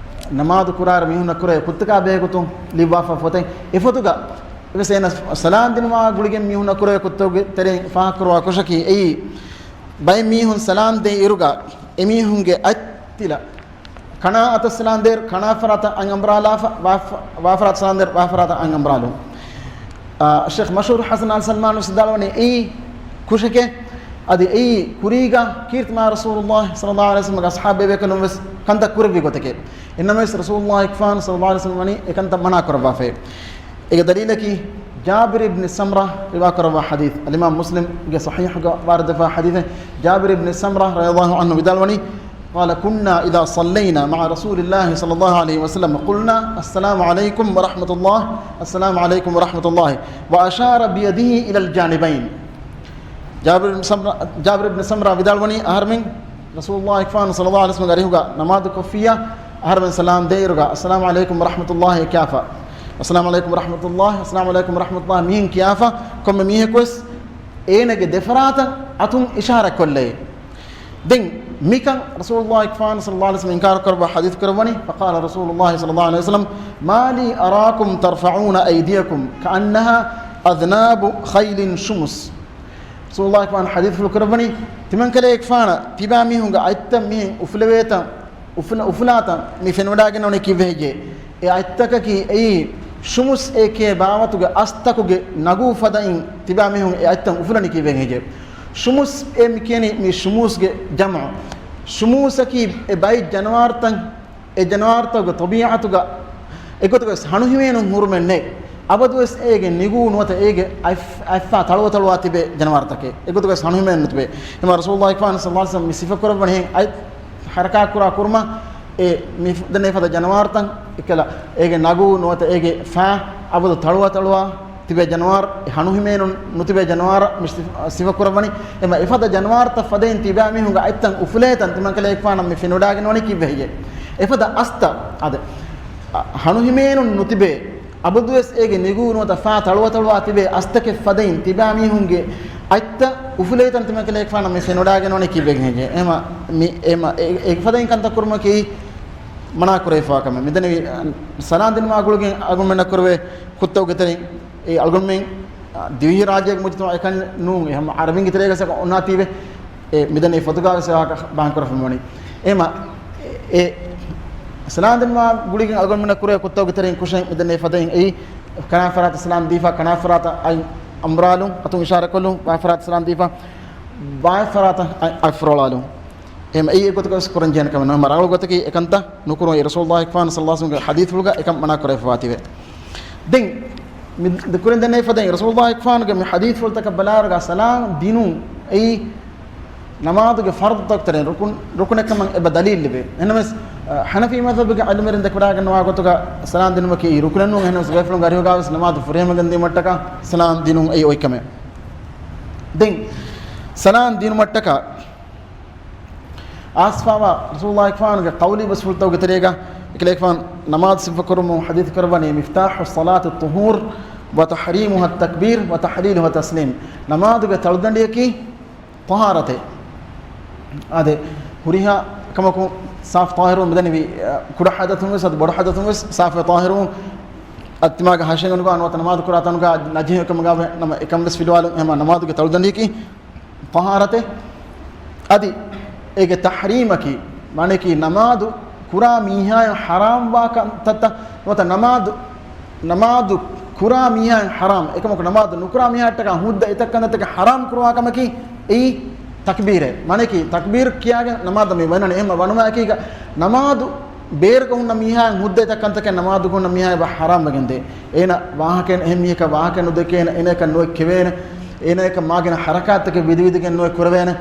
ނަމާދު ކުރާއިރު މީހުންނަށް ކުރެވޭ ކުށްތަކާ ބެހޭގޮތުން ލިޔުއްވާފަ ފޮތެއް. އެފޮތުގަ އެވެސް އޭނަ ސަލާން ދިނުމާ ގުޅިގެން މީހުންނަށް ކުރެވޭ ކުށްތަކުގެ ތެރެއިން ފާހަގަކުރައްވާ ކުށަކީ އެއީ، ބައެއް މީހުން ސަލާން ދޭ އިރުގަ އެމީހުންގެ އަތްތިލަ ކަނާ އަތަށް ސަލާން ދޭއިރު، ކަނާ ފަރާތަށް އަތް އަނބުރާލާފަ، ވާ ފަ-، ވާ ފަރާތަށް ސަލާން ދޭއިރު، ވާ ފަރާތަށް އަތް އަނބުރާލުން. އާ، ޝޭޚް މަޝްހޫރު ޙަސަން އަލް ސަލްމާން ވެސް ވިދާޅުވަނީ އެއީ ކުށެކޭ. އަދި އެއީ ކުރީގަ ކީރިތި މާތް ރަސޫލުﷲ ޞައްލަﷲ ޢަލައިހި ވަސައްލަމަގެ އަޞްޙާބު ބޭބޭކަލުން ވެސް ކަންތައް ކުރެއްވި ގޮތެކޭ. އެންނަމަވެސް ރަސޫލުﷲ ފާން ޞައްލަﷲ ޢަލައިހި ވަސައްލަމަ ވަނީ އެކަންތައް މަނާ ކުރައްވާފައޭ. އޭގެ ދަލީލަކީ، ޖާބިރު އިބްނު ސަމްރާ ރިވާ ކުރައްވާ ޙަދީޘް، އަލްއިމާމް މުސްލިމްގެ ޞަޙީޙުގަ ވާރިދުވެފާ ޙަދީޘެއް، ޖާބިރު އިބްނު ސަމްރާ ރަޟިޔަﷲ ޢަންހު ވިދާޅުވަނީ، قال: كنا إذا صلينا مع رسول الله صلى الله عليه وسلم قلنا: السلام عليكم ورحمة الله، السلام عليكم ورحمة الله، وأشار بيده إلى الجانبين. ޖާބިރު އިބްނު ސަމްރާ، ޖާބިރު އިބްނު ސަމްރާ ވިދާޅުވަނީ، އަހަރެމެން ރަސޫލުﷲ ފާން ޞައްލަﷲ ޢަލައިހި ވަސައްލަމަގެ އަރިހުގަ ނަމާދު ކޮށްފިއްޔާ، އަހަރެމެން ސަލާމް ދޭއިރުގަ، السلام عليكم ورحمة الله ކިޔާފަ، السلام عليكم ورحمة الله، السلام عليكم ورحمة الله މިހެން ކިޔާފަ، ކޮންމެ މީހަކުވެސް އޭނަގެ ދެފަރާތަށް އަތުން އިޝާރާތް ކޮށްލައޭ. ދެން މިކަން ރަސޫލުﷲ ފާން ޞައްލަﷲ ޢަލައިހި ވަސައްލަމަ އިންކާރު ކުރައްވާ ޙަދީޘް ކުރައްވަނީ، فقال رسول الله صلى الله عليه وسلم: ما لي أراكم ترفعون أيديكم كأنها أذناب خيل شمس. ރަސޫލުﷲ ފާން ޙަދީޘްފުޅު ކުރައްވަނީ، ތިމަންކަލޭގެފާނަށް ތިބާ މީހުންގެ އަތްތައް މިހެން އުފުލެވޭތަ، އުފުލާ، އުފުލާތަ މި ފެނިވަޑައިގަންނަވަނީ ކީއްވެ ހެއްޔޭ؟ އެ އަތްތަކަކީ އެއީ ޝުމުސް އޭކޭ ބާވަތުގެ އަސްތަކުގެ ނަގޫ ފަދައިން ތިބާ މީހުން އެ އަތްތައް އުފުލަނީ ކީއްވެ ހެއްޔޭ؟ ޝުމުސް އޭ މި ކިޔަނީ މި ޝުމޫސްގެ ޖަމްޢު. ޝުމޫސަކީ އެ ބައި ޖަނަވާރުތައް އެ ޖަނަވާރުތަކުގެ ޠަބީޢަތުގަ އެގޮތުގަވެސް ހަނުހިމޭނުން ހުރުމެއް ނެތް. އަބަދުވެސް އޭގެ ނިގޫ ނުވަތަ އޭގެ އަތް-، އަތްފާ ތަޅުވަތަޅުވާ ތިބޭ ޖަނަވާރުތަކެއް. އެގޮތުގަވެސް ހަނުހިމޭނުން ނުތިބޭ. އެމަ ރަސޫލުﷲ އިޚްވާން ޞައްލަﷲ ޢަލައިހި ވަސައްލަމަ މި ސިފަކުރައްވަނީ އަތް ޙަރަކާތްކުރާ ކުރުމަށް އެ މި ދެން އެފަދަ ޖަނަވާރުތައް އެކަލަ އޭގެ ނަގޫ ނުވަތަ އޭގެ ފާ އަބަދު ތަޅުވަތަޅުވާ ތިބޭ ޖަނަވާރު، އެ ހަނުހިމޭނުން ނުތިބޭ ޖަނަވާރަށް މި ސިފަ-، ސިފަކުރައްވަނީ. އެމަ އެފަދަ ޖަނަވާރުތައް ފަދައިން ތިބާ މީހުންގެ އަތްތައް އުފުލޭތަން ތިމަންކަލޭގެފާނަށް މި ފެނިވަޑާގެން ވަނީ ކީއްވެ ހެއްޔޭ؟ އެފަދަ އަސްތައް އާދެ، އަ، ހަނުހިމޭނުން ނުތިބޭ، އަބަދުވެސް އޭގެ ނިގޫ ނުވަތަ ފާ ތަޅުވަތަޅުވާ ތިބޭ އަސްތަކެއް ފަދައިން ތިބާ މީހުންގެ އަތްތައް އުފުލޭތަން ތިމަންކަލޭގެފާނަށް މި ފެނިވަޑާގެން ވަނީ ކީއްވެގެން ހެއްޔޭ؟ އެމަ މި، އެމަ އެ، އެ ފަދައިން ކަންތައް ކުރުމަކީ މަނާ ކުރެވިފާ ކަމެއް. މިދެންނެވި، އަ، ސަލާން ދިނުމާ ގުޅިގެން އަޅުގަނޑުމެންނަށް ކުރެވޭ ޚުޠުބަގެ ތެރެއިން އެ އަޅުގަނޑުމެން، އަ، ދިވެހި ރާއްޖޭގެ މުޖުތަމަޢަކަށް ނޫން، އެ ހަމަ އަރަބިންގެ ތެރޭގަ އޮންނާތީވެ. އެ މިދެން އެ ފޮތުގަވެސް ވާހަކަ ބަޔާން ކުރަފަ ވަނީ. އެމަ އެ ސަލާން ދިނުމާ ގުޅިގެން އަޅުގަނޑުމެންނަށް ކުރެވޭ ޚުޠުބަގެ ތެރެއިން ކުށެއް މިދެން އެ ފަދައިން އެއީ ކަނާ ފަރާތަށް ސަލާން ދީފާ، ކަނާ ފަރާތަށް އަތް އަނބުރާލުން، އަތުން އިޝާރަ ކޮށްލުން، ބާ ފަރާތަށް ސަލާން ދީފާ، ބާ ފަރާތަށް އަތް ފުރޮޅާލުން. އެހެން އެއީ އެގޮތަކަށް ކުރަން ޖެހޭނެ ކަމެއް ނޫން. އެހެން ރަނގަޅު ގޮތަކީ އެކަންތައް ނުކުރުން. އެ ރަސޫލުﷲ އިޚްވާން ޞައްލަﷲ ޢަލައިހި ވަސައްލަމްގެ ޙަދީޘްފުޅުގަ އެކަން މަނާ ކުރެވިފަވާތީވެ. ދެން މި ދެ-، ކުރިން ދެންނެވި ފަދައިން ރަސޫލުﷲ އިޚްވާންގެ މި ޙަދީޘްފުޅުތަކަށް ބަލާއިރުގަ ސަލާމް ދިނުން އެއީ ނަމާދުގެ ފަރްޟުތަކުގެ ތެރެއިން ރުކުން، ރުކުނެއްކަމަށް އެބަ ދަލީލް ލިބޭ. އެހެންނަމަވެސް، އަ، ޙަނަފީ މަޛްހަބުގެ ޢިލްމުވެރިން ދެކެވަޑާގަންނަވާ ގޮތުގަ ސަލާމް ދިނުމަކީ ރުކުނެއް ނޫން. އެހެންނަމަވެސް ބޭފުޅުންގެ އަރިހުގަވެސް ނަމާދު ފުރިހަމަވެގެން ދިޔުމަށްޓަކާ ސަލާމް ދިނުން އެއީ އޮތްކަމެއް. ދެން ސަލާމް ދިނުމަށްޓަކާ އާސްފާވާ ރަސޫލުﷲ އިޚްވާންގެ ޤައުލީ ބަސްފުޅުތަކުގެ ތެރޭގަ އެކަލޭގެފާނު ނަމާދު ސިފަކުރުމުން ޙަދީޘް ކުރައްވަނީ، مفتاح الصلاة الطهور وتحريمها التكبير وتحليلها التسليم. ނަމާދުގެ ތަޅުދަނޑިއަކީ ޠަހާރަތެއް. އާދެ، ހުރިހާ ކަމަކުން ސާފު ޠާހިރުވުން މިދަނީ، އަ، ކުޑަ ޙަދަޘުން ވެސް އަދި ބޮޑު ޙަދަޘުން ވެސް ސާފު ޠާހިރުވުން. އަތްތިމާގެ ހަށިގަނޑުގަ ނުވަތަ ނަމާދު ކުރާ ތަނުގަ ނަޖިހު އެކަމުގަ ނަމަ އެކަން ވެސް ފިލުވާލުން. އެހެން ނަމާދުގެ ތަޅުދަނޑިއަކީ ޠަހާރަތެއް. އަދި އޭގެ ތަޙްރީމަކީ، މާނައަކީ ނަމާދު ކުރާ މީހާއަށް ޙަރާމްވާ ކަންތައްތައް ނުވަތަ ނަމާދު، ނަމާދު ކުރާ މީހާއަށް ޙަރާމް، އެކަމަކު ނަމާދު ނުކުރާ މީހާއަށްޓަކާ ހުއްދަ އެތައް ކަންތައްތަކެއް ޙަރާމް ކުރުވާ ކަމަކީ އެއީ ތަކްބީރެއް. މާނައަކީ ތަކްބީރު ކިޔާގެން ނަމާދަށް މި ވަންނަނީ. އެހެން ވަނުމާއެކީގަ ނަމާދު ބޭރުގަ ހުންނަ މީހާއަށް ހުއްދަ އެތައް ކަންތަކެއް ނަމާދުގަ ހުންނަ މީހާއަށް އެބަ ޙަރާމްވެގެންދޭ. އޭނަ ވާހަކައެއް އެހެން މީހަކަށް ވާހަކަ ނުދެކޭނެ، އޭނައަކަށް ނުއެއް ކެވޭނެ، އޭނައަކަށް މާގިނަ ޙަރަކާތްތަކެއް ވިދިވިދިގެން ނުއެއް ކުރެވޭނެ.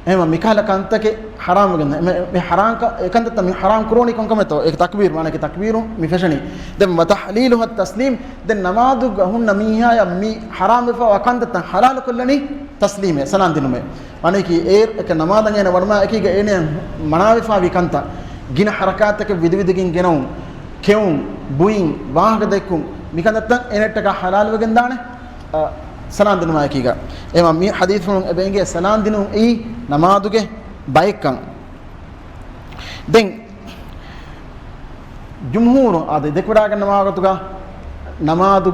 އެހެން މިކަހަލަ ކަންތަކެއް ޙަރާމްވެގެން މި، މި ޙަރާމް ކަ-، އެކަންތައްތައް މި ޙަރާމް ކުރޯނީ ކޮންކަމެއްތޯ؟ އެ ތަކްބީރު، މާނައަކީ ތަކްބީރު މި ފެށެނީ. ދެން وتحليلها التسليم، ދެން ނަމާދުގަ ހުންނަ މީހާޔަށް މި ޙަރާމްވެފަވާ ކަންތައްތައް ޙަލާލުކޮށްލަނީ ތަސްލީމޭ، ސަލާން ދިނުމޭ. މާނައަކީ އޭރު އެކަ ނަމާދަށް އޭނަ ވަނުމާ އެކީގަ އޭނަ މަނާވެފާވި ކަންތައް، ގިނަ ޙަރަކާތްތަކެއް ވިދިވިދިގެން ގެނައުން، ކެއުން، ބުއިން، ވާހަކަ ދެއްކުން، މިކަންތައްތައް އޭނައަށްޓަކާ ޙަލާލުވެގެންދާނެ، އަ، ސަލާން ދިނުމާ އެކީގަ. އެމަ މި ޙަދީޘްފުޅުން އެބަ އެނގޭ ސަލާން ދިނުން އެއީ ނަމާދުގެ ބައެއްކަން. ދެން ޖުމްހޫރު އާދެ ދެކެވަޑާގަންނަވާ ގޮތުގަ ނަމާދު،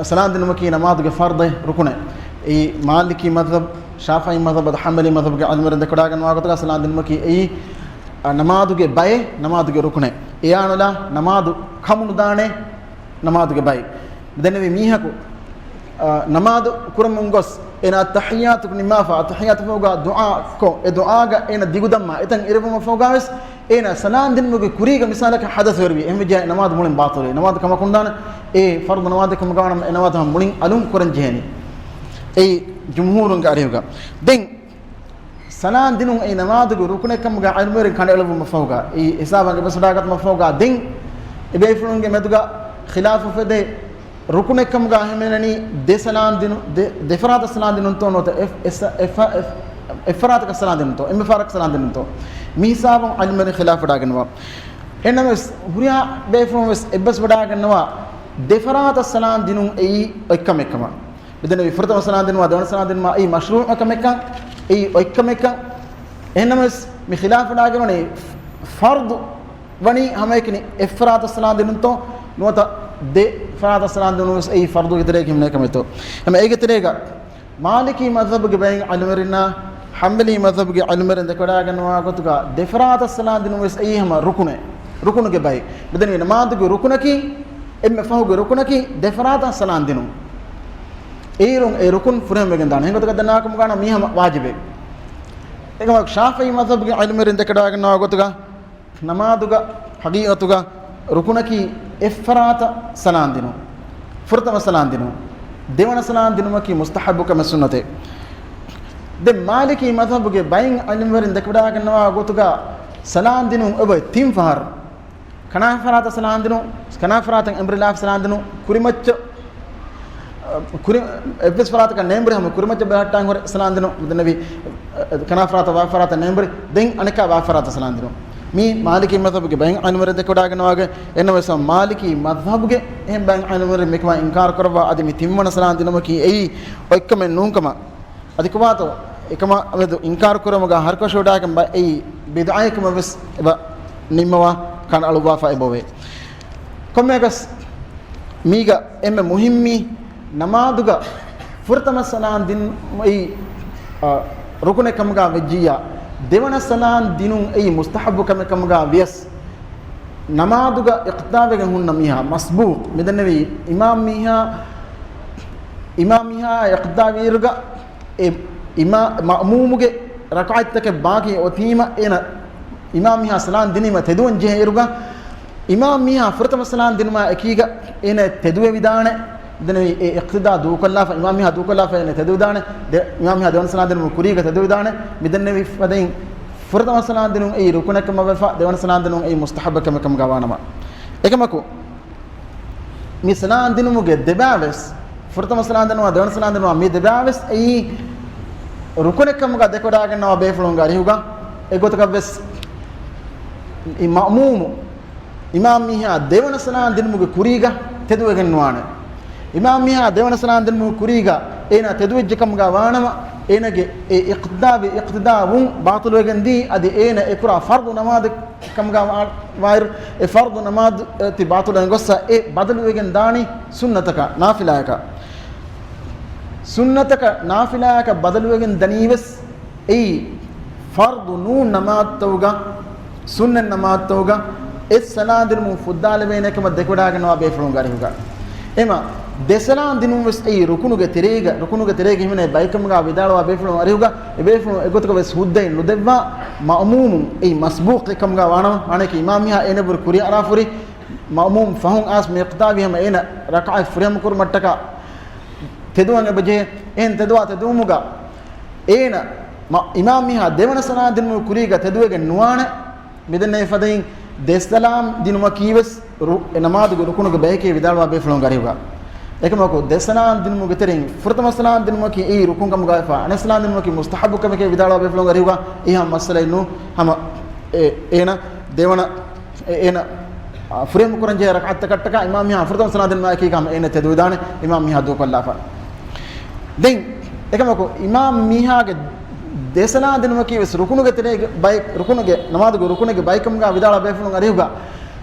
ސަލާން ދިނުމަކީ ނަމާދުގެ ފަރްޟެއް، ރުކުނެއް. އެއީ މާލިކީ މަޛްހަބް، ޝާފިޢީ މަޛްހަބް އަދި ޙަންބަލީ މަޛްހަބްގެ ޢިލްމުވެރިން ދެކެވަޑާގަންނަވާ ގޮތުގަ ސަލާން ދިނުމަކީ އެއީ، އަ، ނަމާދުގެ ބައެއް، ނަމާދުގެ ރުކުނެއް. އެއާނުލާ ނަމާދު ކަމުނުދާނެ ނަމާދުގެ ބައެއް. މިދެންނެވި މީހަކު، އަ، ނަމާދު ކުރަމުން ގޮސް، އޭނަ އައްތަޙިއްޔާތު ނިންމާފަ، އައްތަޙިއްޔާތު ފަހުގަ ދުޢާ ކޮށް، އެ ދުޢާގަ އޭނަ ދިގުދަންމާ އެތަން އިރުވުމަށް ފަހުގަވެސް، އޭނަ ސަލާން ދިނުމުގެ ކުރީގަ މިސާލަކަށް ޙަދަޘް ވެރިވި. އެހެންވެއްޖެ ނަމާދު މުޅިން ބާޠިލުވި. ނަމާދު ކަމަކުންދާނެ، އެ ފަރްޟު ނަމާދެއް ކަމުގަވާނަމަ، އެ ނަމާދު ހަމަ މުޅިން އަލުން ކުރަން ޖެހޭނީ. އެއީ ޖުމްހޫރުންގެ އަރިހުގަ. ދެން ސަލާން ދިނުން އެއީ ނަމާދުގެ ރުކުނެއް ކަމުގަ ޢިލްމުވެރިން ކަނޑައެޅުއްވުމަށް ފަހުގަ، އެއީ ހިސާބަށް އެބަސްވަޑާގަތުމަށް ފަހުގަ، ދެން އެބޭފުޅުންގެ މެދުގަ ޚިލާފު ފެދޭ، ރުކުނެއް ކަމުގަ ހިމެނެނީ ދެ ސަލާން ދިނު، ދެ، ދެ ފަރާތަށް ސަލާން ދިނުންތޯ ނުވަތަ އެ، އެ، އެ، އެއް ފަރާތަކަށް ސަލާން ދިނުންތޯ، އެންމެ ފަހަރަކަށް ސަލާން ދިނުންތޯ؟ މި ހިސާބުން ޢިލްމުވެރިން ޚިލާފު ވެޑާގަންނަވާ. އެހެންނަމަވެސް، ހުރިހާ ބޭފުޅުން ވެސް އެއްބަސް ވެޑާގަންނަވާ، ދެ ފަރާތަށް ސަލާން ދިނުން އެއީ އޮތްކަމެއްކަމަށް. މިދެންނެވި ފުރަތަމަ ސަލާން ދިނުމާ ދެވަނަ ސަލާން ދިނުމާ އެއީ މަޝްރޫޢު ކަމެއްކަން، އެއީ އޮތްކަމެއްކަން. އެހެންނަމަވެސް، މި ޚިލާފު ވެޑާގެންވަނީ ފަރްޟު ވަނީ ހަމައެކަނި އެއް ފަރާތަށް ސަލާން ދިނުންތޯ ނުވަތަ ދެ ފަރާތަށް ސަލާން ދިނުން ވެސް އެއީ ފަރްޟުގެ ތެރޭގަ ހިމެނޭ ކަމެއްތޯ؟ ހަމަ އޭގެ ތެރޭގަ މާލިކީ މަޛްހަބުގެ ބައެއް ޢިލްމުވެރިންނާ ޙަންބަލީ މަޛްހަބުގެ ޢިލްމުވެރިން ދެކެވަޑާގަންނަވާ ގޮތުގަ ދެ ފަރާތަށް ސަލާން ދިނުން ވެސް އެއީ ހަމަ ރުކުނެއް، ރުކުނުގެ ބައެއް. މިދެންނެވި ނަމާދުގެ ރުކުނަކީ، އެންމެ ފަހުގެ ރުކުނަކީ ދެ ފަރާތަށް ސަލާން ދިނުން. އޭރުން އެ ރުކުން ފުރިހަމަވެގެން ދާނެ. ހެން ގޮތަކަށް ދަންނާކަމުގަ މީ ހަމަ ވާޖިބެއް. އެކަމަކު ޝާފިޢީ މަޛްހަބުގެ ޢިލްމުވެރިން ދެކެވަޑާގަންނަވާ ގޮތުގަ ނަމާދުގަ ހަގީގަތުގަ ރުކުނަކީ އެއްފަރާތަށް ސަލާން ދިނުން. ފުރަތަމަ ސަލާން ދިނުން. ދެވަނަ ސަލާން ދިނުމަކީ މުސްތަޙައްބު ކަމެއް، ސުންނަތެއް. ދެން މާލިކީ މަޒްހަބުގެ ބައެއް ޢިލްމުވެރިން ދެކެވަޑައިގަންނަވާ ގޮތުގަ ސަލާން ދިނުން އެބައޮތް ތިން ފަހަރު. ކަނާ ފަރާތަށް ސަލާން ދިނުން، ކަނާ ފަރާތަށް އެނބުރިލާފަ ސަލާން ދިނުން، ކުރިމައްޗަށް، އަ، ކުރި-، އެއްވެސް ފަރާތަކަށް ނޭނބުރި ހަމަ ކުރިމައްޗަށް ބަހައްޓާން ހުރެ ސަލާން ދިނުން، މިދެންނެވި، އަ، ކަނާ ފަރާތަށް ވާ ފަރާތަށް ނޭނބުރި، ދެން އަނެއްކާ ވާ ފަރާތަށް ސަލާން ދިނުން. މީ މާލިކީ މަޒްހަބުގެ ބައެއް ޢިލްމުވެރިން ދެކެވަޑައިގަންނަވާގޮތް. އެހެންނަމަވެސް މާލިކީ މަޒްހަބުގެ އެހެން ބައެއް ޢިލްމުވެރިން މިކަމަށް އިންކާރު ކުރައްވާ އަދި މި ތިންވަނަ ސަލާން ދިނުމަކީ އެއީ އޮތްކަމެއް ނޫންކަމަށް. އަދި ކޮބާތޯ އެކަމާ މެދު އިންކާރު ކުރުމުގަ ހަރުކަށިވަޑައިގެން ބައެއް ބިދްޢައެއް ކަމަށް ވެސް އެބަ ނިންމަވާ ކަނޑައަޅުއްވާފަ އެބައޮވޭ. ކޮންމެއަކަސް މީގަ އެންމެ މުހިއްމީ ނަމާދުގަ ފުރަތަމަ ސަލާން ދިނުން އެއީ، އަ، ރުކުނެއް ކަމުގަ ވެއްޖިއްޔާ، ދެވަނަ ސަލާން ދިނުން އެއީ މުސްތަޙައްބު ކަމެއް ކަމުގަ ވިޔަސް، ނަމާދުގަ އިޤްތިދާވެގެން ހުންނަ މީހާ، މަސްބޫޤު، މިދެންނެވީ އިމާމް މީހާ، އިމާމް މީހާ އިޤްތިދާވިއިރުގަ އެ އިމާ-، މައުމޫމުގެ ރަކަޢަތްތަކެއް ބާކީ އޮތީމަ، އޭނަ އިމާމް މީހާ ސަލާން ދިނީމަ ތެދުވަން ޖެހޭ އިރުގަ، އިމާމް މީހާ ފުރަތަމަ ސަލާން ދިނުމާ އެކީގަ އޭނަ ތެދުވެވިދާނެ. މިދެންނެވި އެ އިޤްތިދާ ދޫކޮށްލާފަ، އިމާމް މީހާ ދޫކޮށްލާފަ އޭނަ ތެދުވިދާނެ. ދެ-، އިމާމް މީހާ ދެވަނަ ސަލާން ދިނުމުގެ ކުރީގަ ތެދުވިދާނެ. މިދެންނެވި ފަދައިން ފުރަތަމަ ސަލާން ދިނުން އެއީ ރުކުނެއް ކަމަށް ވެފަ، ދެވަނަ ސަލާން ދިނުން އެއީ މުސްތަޙައްބެއް ކަމެއް ކަމުގަ ވާނަމަ. އެކަމަކު، މި ސަލާން ދިނުމުގެ ދެބައިވެސް، ފުރަތަމަ ސަލާން ދިނުމާ ދެވަނަ ސަލާން ދިނުމާ މި ދެބައިވެސް އެއީ ރުކުނެއް ކަމުގަ ދެކެވަޑައިގަންނަވާ ބޭފުޅުންގެ އަރިހުގަ އެގޮތަކަށްވެސް އި މައުމޫމު އިމާމް މީހާ ދެވަނަ ސަލާން ދިނުމުގެ ކުރީގަ ތެދުވެގެން ނުވާނެ. އިމާމް މީހާ ދެވަނަ ސަލާން ދިނުމުގެ ކުރީގަ އޭނާ ތެދުވެއްޖެ ކަމުގަ ވާނަމަ، އޭނަގެ އެ އިޤްތިދާ ވި އިޤްތިދާ ވުން ބާޠިލުވެގެން ދީ، އަދި އޭނަ އެކުރާ ފަރްޟު ނަމާދެއް ކަމުގަ ވާ-، ވާއިރު، އެ ފަރްޟު ނަމާދު ތި ބާޠިލުވެގެން ގޮއްސަ އެ ބަދަލުވެގެން ދާނީ ސުންނަތަކަށް، ނާފިލާއަކަށް. ސުންނަތަކަށް ނާފިލާއަކަށް ބަދަލުވެގެން ދަނީވެސް އެއީ ފަރްޟު ނޫން ނަމާދުތަކުގަ، ސުންނަތް ނަމާދުތަކުގަ އެ ސަލާން ދިނުމުން ފުއްދާލެވޭނެ ކަމަށް ދެކެވަޑައިގަންނަވާ ބޭފުޅުންގެ އަރިހުގަ. އެމަ ދެ ސަލާން ދިނުން ވެސް އެއީ ރުކުނުގެ ތެރޭގަ، ރުކުނުގެ ތެރޭގަ ހިމެނޭ ބައެއް ކަމުގަ ވިދާޅުވާ ބޭފުޅުން އަރިހުގަ، އެ ބޭފުޅުން އެގޮތަކަށް ވެސް ހުއްދައެއް ނުދެއްވާ، މައުމޫމުން އެއީ މަސްބޫޤެއް ކަމުގަ ވާނަމަ، މާނައަކީ އިމާމް މީހާ އޭނަ ބުރި ކުރިއަރާފަ ހުރި، މައުމޫމް ފަހުން އައިސް މި އިޤްތިދާވީ ހަމަ އޭނަ ރަކަޢަތް ފުރިހަމަ ކުރުމަށްޓަކާ ތެދުވަން އެބަޖެހޭ. އެހެން ތެދުވާ ތެދުވުމުގަ އޭނަ މަ-، އިމާމް މީހާ ދެވަނަ ސަލާން ދިނުމުގެ ކުރީގަ ތެދުވެގެން ނުވާނެ. މިދެންނެވި ފަދައިން ދެ ސަލާން ދިނުމަކީވެސް ރު-، އެ ނަމާދުގެ ރުކުނުގެ ބައެކޭ ވިދާޅުވާ ބޭފުޅުންގެ އަރިހުގަ. އެކަމަކު ދެ ސަލާން ދިނުމުގެ ތެރެއިން ފުރަތަމަ ސަލާން ދިނުމަކީ އެއީ ރުކުން ކަމުގައިފަ، އަނެއް ސަލާން ދިނުމަކީ މުސްތަޙައްބު ކަމެކޭ ވިދާޅުވާ ބޭފުޅުންގެ އަރިހުގަ އެހާ މައްސަލައެއް ނޫ. ހަމަ އެ-، އޭނަ ދެވަނަ އެ-، އޭނަ، އާ، ފުރިހަމަ ކުރަން ޖެހޭ ރަކަޢަތްތަކަށްޓަކާ އިމާމް މީހާ ފުރަތަމަ ސަލާން ދިނުމާ އެކީގަ ހަމަ އޭނަ ތެދުވެދާނެ، އިމާމް މީހާ ދޫކޮށްލާފަ. ދެން އެކަމަކު އިމާމް މީހާގެ ދެ ސަލާން ދިނުމަކީ ވެސް ރުކުނުގެ ތެރޭގެ ބައެއް، ރުކުނުގެ ނަމާދުގެ ރުކުނެއްގެ ބައެއް ކަމުގަ ވިދާޅުވާ ބޭފުޅުން އަރިހުގަ،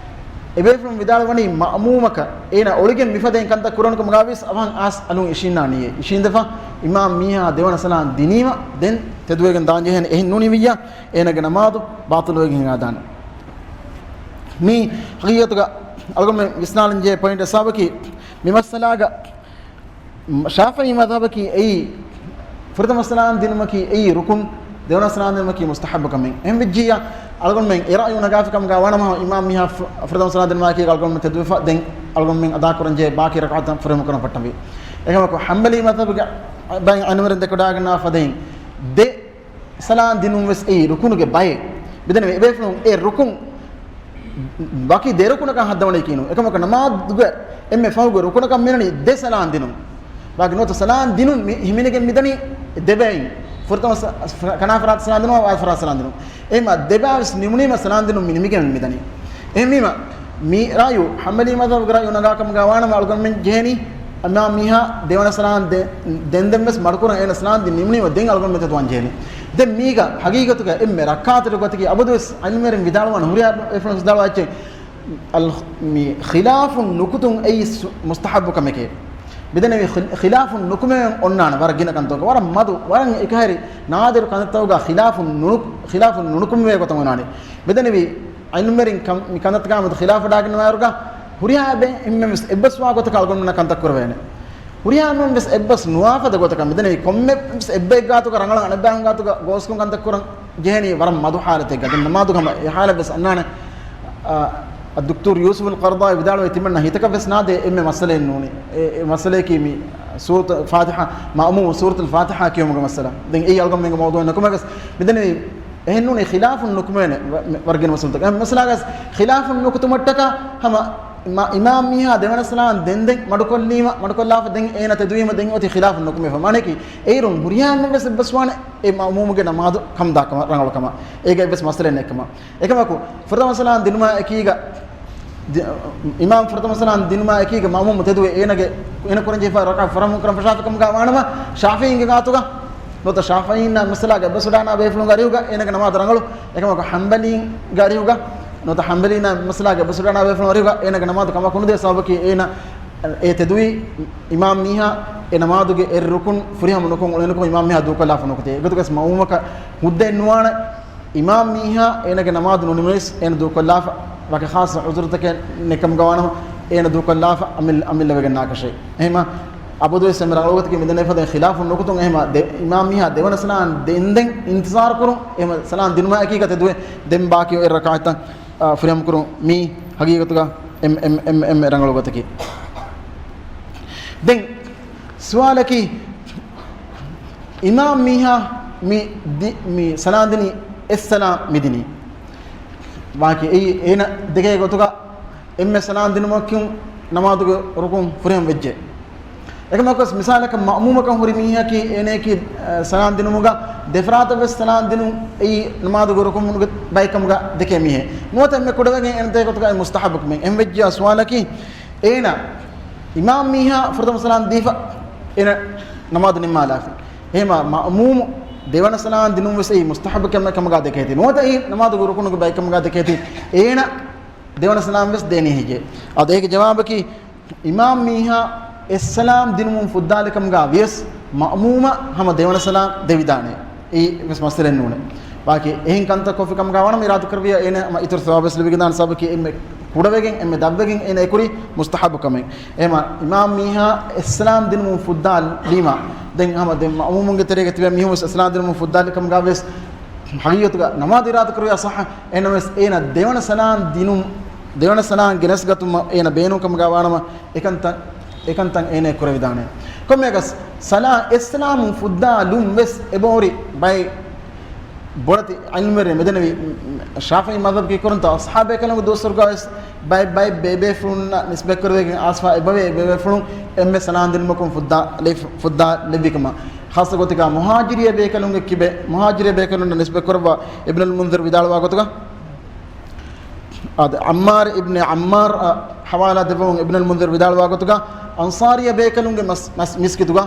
އެބޭފުޅުން ވިދާޅުވަނީ މައުމޫމަކަށް އޭނަ އޮޅިގެން މިފަދައިން ކަންތައް ކުރަން ކަމުގައިވެސް އަވަހަށް އައިސް އަލުން އިށީންނާނީއޭ. އިށީނދެފަ އިމާމް މީހާ ދެވަނަ ސަލާން ދިނީމަ ދެން ތެދުވެގެން ދާން ޖެހޭނެ. އެހެން ނޫނީވިއްޔާ އޭނަގެ ނަމާދު ބާޠިލުވެގެން ހިނގާދާނެ. މީ ހަގީގަތުގަ އަޅުގަނޑުމެން ވިސްނާލަން ޖެހޭ ޕޮއިންޓް ހިސާބަކީ، މި މައްސަލާގަ ޝާފިޢީ މަޛްހަބަކީ އެއީ ފުރަތަމަ ސަލާން ދިނުމަކީ އެއީ ރުކުން، ދެވަނަ ސަލާން ދިނުމަކީ މުސްތަޙައްބު ކަމެއް. އެހެން ވެއްޖިއްޔާ، އަޅުގަނޑުމެން އެ ރައުޔު ނަގާފި ކަމުގަ ވާނަމަ، އިމާމް މީހާ ފު-، ފުރަތަމަ ސަލާން ދިނުމާއެކީގަ އަޅުގަނޑުމެން ތެދުވެފަ، ދެން އަޅުގަނޑުމެން އަދާކުރަން ޖެހޭ ބާކީ ރަކަޢަތުތައް ފުރިހަމަ ކުރަން ފައްޓަންވީ. އެކަމަކު ޙަންބަލީ މަޛްހަބުގެ ބައެއް އަންވަރުން ދެކެވަޑައިގަންނަވާ ފަދައިން ދެ ސަލާން ދިނުން ވެސް އެއީ ރުކުނުގެ ބައެއް. މިދެންނެވި އެބޭފުޅުން އެ ރުކުން ވަކި ދެ ރުކުނަކަށް ހައްދަވަނީކީ ނޫން. އެކަމަކު ނަމާދުގެ އެންމެ ފަހުގެ ރުކުނަކަށް މިނަނީ ދެ ސަލާން ދިނުން. ވާގި ނުވަތަ ސަލާން ދިނުން މި-، ހިމެނިގެން މިދަނީ ދެބައިން. ފުރަތަމަ ސަ-، ފަ-، ކަނާ ފަރާތަށް ސަލާން ދިނުމާ ވާ ފަރާތަށް ސަލާން ދިނުން. އެހެންމަ ދެބައިވެސް ނިމުނީމަ ސަލާން ދިނުން މި ނިމިގެން މިދަނީ. އެހެންވީމަ، މި ރައުޔު ޙަންބަލީ މަޛްހަބުގެ ރައުޔު ނަގާ ކަމުގަ ވާނަމަ އަޅުގަނޑުމެން ޖެހެނީ އިމާމް މީހާ ދެވަނަ ސަލާން ދެ-، ދެން ދެން ވެސް މަޑުކުރަން އޭނަ ސަލާން ދިން ނިމުނީމަ ދެން އަޅުގަނޑުމެން ތެދުވާން ޖެހެނީ. ދެން މީގަ ހަގީގަތުގަ އެންމެ ރައްކާތެރި ގޮތަކީ އަބަދުވެސް ޢިލްމުވެރިން ވިދާޅުވާނެ ހުރިހާ ބޭފުޅުން ވިދާޅުވާ އެއްޗެއް އަލް-، މި ޚިލާފުން ނުކުތުން އެއީ ސު-، މުސްތަޙައްބު ކަމެކޭ. މިދެންނެވި ޚި-، ޚިލާފުން ނުކުމެވެން އޮންނާނެ ވަރަށް ގިނަ ކަންތަކަށް. ވަރަށް މަދު، ވަރަށް އެކަހެރި ނާދިރު ކަންތައްތަކުގަ ޚިލާފުން ނުނު-، ޚިލާފުން ނުނުކުމެވޭ ގޮތަށް އޮންނާނެ. މިދެންނެވި ޢިލްމުވެރިން ކަން-، މި ކަންތައްތަކާމެދު ޚިލާފަށް ވަޑައިގަންނަވާއިރުގަ ހުރިހާ އެއްމެން ވެސް އެއްބަސްވާ ގޮތަކަށް އަޅުގަނޑުމެންނަށް ކަންތައް ކުރެވޭނެ. ހުރިހާ އެއްމެން ވެސް އެއްބަސް ނުވާފަދަ ގޮތަކަށް މިދެންނެވި ކޮންމެ ވެސް އެއްބައެއްގާތުގަ ރަނގަޅަށް އަނެއްބައި ގާތުގަ ގޯސްކޮށް ކަންތައް ކުރަން ޖެހެނީ ވަރަށް މަދު ޙާލަތެއްގަ. ދެން ނަމާދު ހަމަ އެ ޙާލަތް ވެސް އަންނާނެ. އާ، އައްދުކްތޫރު ޔޫސުފުލް ޤަރަޟާވީ ވިދާޅުވޭ ތިމަންނަ ހިތަކަށް ވެސް ނާދޭ އެންމެ މައްސަލައެއް ނޫނީ. އެ، އެ މައްސަލަޔަކީ މި ސޫރަތުލް ފާތިޙާ، މައުމޫމު ސޫރަތުލް ފާތިޙާ ކިޔުމުގެ މައްސަލަ. ދެން އެއީ އަޅުގަނޑުމެންގެ މައުޟޫޢެއް ނުކުމެގަސް މިދެންނެވީ އެހެންނޫނީ ޚިލާފުން ނުކުމެވޭނެ ވަ-، މި ވަރުގެން މައްސަލަތަކަށް. އެ މައްސަލާގަސް ޚިލާފުން ނުކުތުމަށްޓަކާ ހަމަ މަ-، އިމާމް މީހާ ދެވަނަ ސަލާން ދެންދެން މަޑުކޮށްލީމަ، މަޑުކޮށްލާފަ ދެން އޭނަ ތެދުވީމަ ދެން އޮތީ ޚިލާފުން ނުކުމެފަ. މާނަޔަކީ އޭރުން ހުރިހާ އެންމެން ވެސް އެއްބަސްވާނެ އެ މައުމޫމުގެ ނަމާދު ކަން ދާކަމަށް ރަނގަޅުކަމަށް. އޭގަ އެއްވެސް މައްސަލައެއް ނެތްކަމަށް. އެކަމަކު، ފުރަތަމަ ސަލާން ދިނުމާ އެކީގަ، ދި-، އިމާމް ފުރަތަމަ ސަލާން ދިނުމާ އެކީގަ މައުމޫމު ތެދުވެ އޭނަގެ، އޭނަ ކުރަންޖެހިފާ ރަކާތް ފުރަހަމަ ކުރަން ފަށާފިކަމުގަ ވާނަމަ، ޝާފިޢީންގެ ގާތުގަ ނުވަތަ ޝާފިޢީންނާ މައްސަލާގެ އެއްބަސްވެޑާނާ ބޭފުޅުންގެ އަރިހުގަ އޭނަގެ ނަމާދު ރަނގަޅު. އެކަމަކު ޙަންބަލީންގެ އަރިހުގަ ނުވަތަ ޙަންބަލީންނާ މައްސަލާގެ އެއްބަސްވެޑާނާ ބޭފުޅުން އަރިހުގަ އޭނަގެ ނަމާދު ކަމަކު ނުދޭ. ސަބަބަކީ އޭނަ އެ ތެދުވީ އިމާމް މީހާ އެ ނަމާދުގެ އެއް ރުކުން ފުރިހަމަ ނުކޮށް އުޅެނުކޮށް އިމާމް މީހާ ދޫކޮށްލާފަ ނުކުތޭ. އެގޮތުގަސް މައުމޫމަކަށް ހުއްދައެއް ނުވާނެ. އިމާމް މީހާ އޭނަގެ ނަމާދު ނުނިމެވިސް އޭނަ ދޫކޮށްލާފަ، ވަކި ޚާއްޞަ ޢުޛުރުތަކެއް ނެތްކަމުގަ ވާނަމަ އޭނަ ދޫކޮށްލާފަ އަމިއްލަ، އަމިއްލަވެގެން ނާކަށޭ. އެހެމަ އަބަދުވެސް އެންމެ ރަނގަޅު ގޮތަކީ މިދެންނެވި ފަދައިން ޚިލާފުން ނުކުތުން. އެހެމަ ދެ-، އިމާމް މީހާ ދެވަނަ ސަލާން ދެންދެން އިންތިޒާރު ކުރުން. އެހެމަ ސަލާން ދިނުމާ އެކީގަ ތެދުވެ ދެން ބާކީ އެއް ރަކާތްތައް، އާ، ފުރިހަމަ ކުރުން މީ ހަގީގަތުގަ އެން-، އެން-، އެން-، އެންމެ ރަނގަޅު ގޮތަކީ. ދެން ސުވާލަކީ، އިމާމް މީހާ މި ދި-، މި ސަލާން ދިނީ އެއް ސަލާން މިދިނީ. ވާކި އެއީ އޭނަ ދެކޭ ގޮތުގަ އެންމެ ސަލާން ދިނުމަކުން ނަމާދުގެ ރުކުން ފުރިހަމަ ވެއްޖެ. އެކަމަކުވެސް މިސާލަކަށް މައުމޫމަކަށް ހުރި މީހަކީ އޭނައަކީ، އަ، ސަލާން ދިނުމުގަ ދެފަރާތަށް ވެސް ސަލާން ދިނުން އެއީ ނަމާދުގެ ރުކުނުގެ ބައެއް ކަމުގަ ދެކޭ މީހެއް. ނުވަތަ އެންމެ ކުޑަވެގެން އޭނަ ދޭ ގޮތުގަ އެ މުސްތަޙައްބު ކަމެއް. އެހެން ވެއްޖިޔާ ސުވާލަކީ، އޭނަ އިމާމް މީހާ ފުރަތަމަ ސަލާން ދީފަ އޭނަ ނަމާދު ނިންމާލާފި. އެހެމަ މައުމޫމު ދެވަނަ ސަލާން ދިނުން ވެސް އެއީ މުސްތަޙައްބު ކަމެއް ކަމުގަ ދެކޭތީ. ނުވަތަ އެއީ ނަމާދުގެ ރުކުނުގެ ބައެއް ކަމުގަ ދެކޭތީ. އޭނަ ދެވަނަ ސަލާން ވެސް ދޭނީ ހެއްޔޭ؟ އަދި އޭގެ ޖަވާބަކީ، އިމާމް މީހާ އެއް ސަލާމް ދިނުމުން ފުއްދާލި ކަމުގަ ވިޔަސް، މައުމޫމަށް ހަމަ ދެވަނަ ސަލާމް ދެވިދާނެ. އެއީ ވެސް މައްސަލައެއް ނޫނޭ. ބާކީ އެހެން ކަންތައް ކޮށްފި ކަމުގަ ވާނަމަ އިރާދަކުރެއްވިޔާ އޭނަ ހަމަ އިތުރު ސަވާބެއް ލިބިގެންދާނެ. ސަބަބަކީ އެންމެ ކުޑަވެގެން އެންމެ ދަށްވެގެން އޭނަ އެކުރީ މުސްތަޙައްބު ކަމެއް. އެހެމަ އިމާމް މީހާ އެއް ސަލާމް ދިނުމުން ފުއްދާލީމަ، ދެން ހަމަ ދެން މައުމޫމުންގެ ތެރޭގަ ތިބޭ މީހުން ވެސް އެއް ސަލާމް ދިނުމުން ފުއްދާލި ކަމުގަ ވެސް ހަގީގަތުގަ ނަމާދު އިރާދަކުރެއްވިޔާ ޞައްޙަ. އެހެންނަމަވެސް އޭނަ ދެވަނަ ސަލާން ދިނުން، ދެވަނަ ސަލާން ގެނެސްގަތުމަށް އޭނަ ބޭނުން ކަމުގަ ވާނަމަ، އެކަންތައް، އެކަންތައް އޭނަ ކުރެވިދާނެ. ކޮންމެއަކަސް ސަލާ-، އެއް ސަލާމުން ފުއްދާލުން ވެސް އެބަހުރި ބައެއް ބޮޑެތި ޢިލްމުވެރިން މިދެންނެވި، ޝާފިޢީ މަޛްހަބަކީ ކުރަންތޯ އަޞްޙާބޭކަލުންގެ ދުވަސްވަރުގަ ވެސް ބައެއް، ބައެއް ބޭބޭފުޅުންނަށް ނިސްބަތްކުރެވިގެން އައިސްފަ އެބަވޭ ބޭބޭފުޅުން އެންމެ ސަލާން ދިނުމަކުން ފުއްދާ ލެ-، ފުއްދާ ލެއްވިކަމަށް. ޚާއްޞަ ގޮތެއްގަ މުހާޖިރީ ބޭކަލުންގެ ކިބެ، މުހާޖިރީ ބޭކަލުންނަށް ނިސްބަތްކުރައްވާ އިބްނުލް މުންޛިރު ވިދާޅުވާ ގޮތުގަ، އާދެ، ޢައްމާރު އިބްނު ޢައްމާރު އަށް ޙަވާލާ ދެއްވަމުން އިބްނުލް މުންޛިރު ވިދާޅުވާ ގޮތުގަ، އަންޞާރީ ބޭކަލުންގެ މަސް-، މަސް-، މިސްކިތުގަ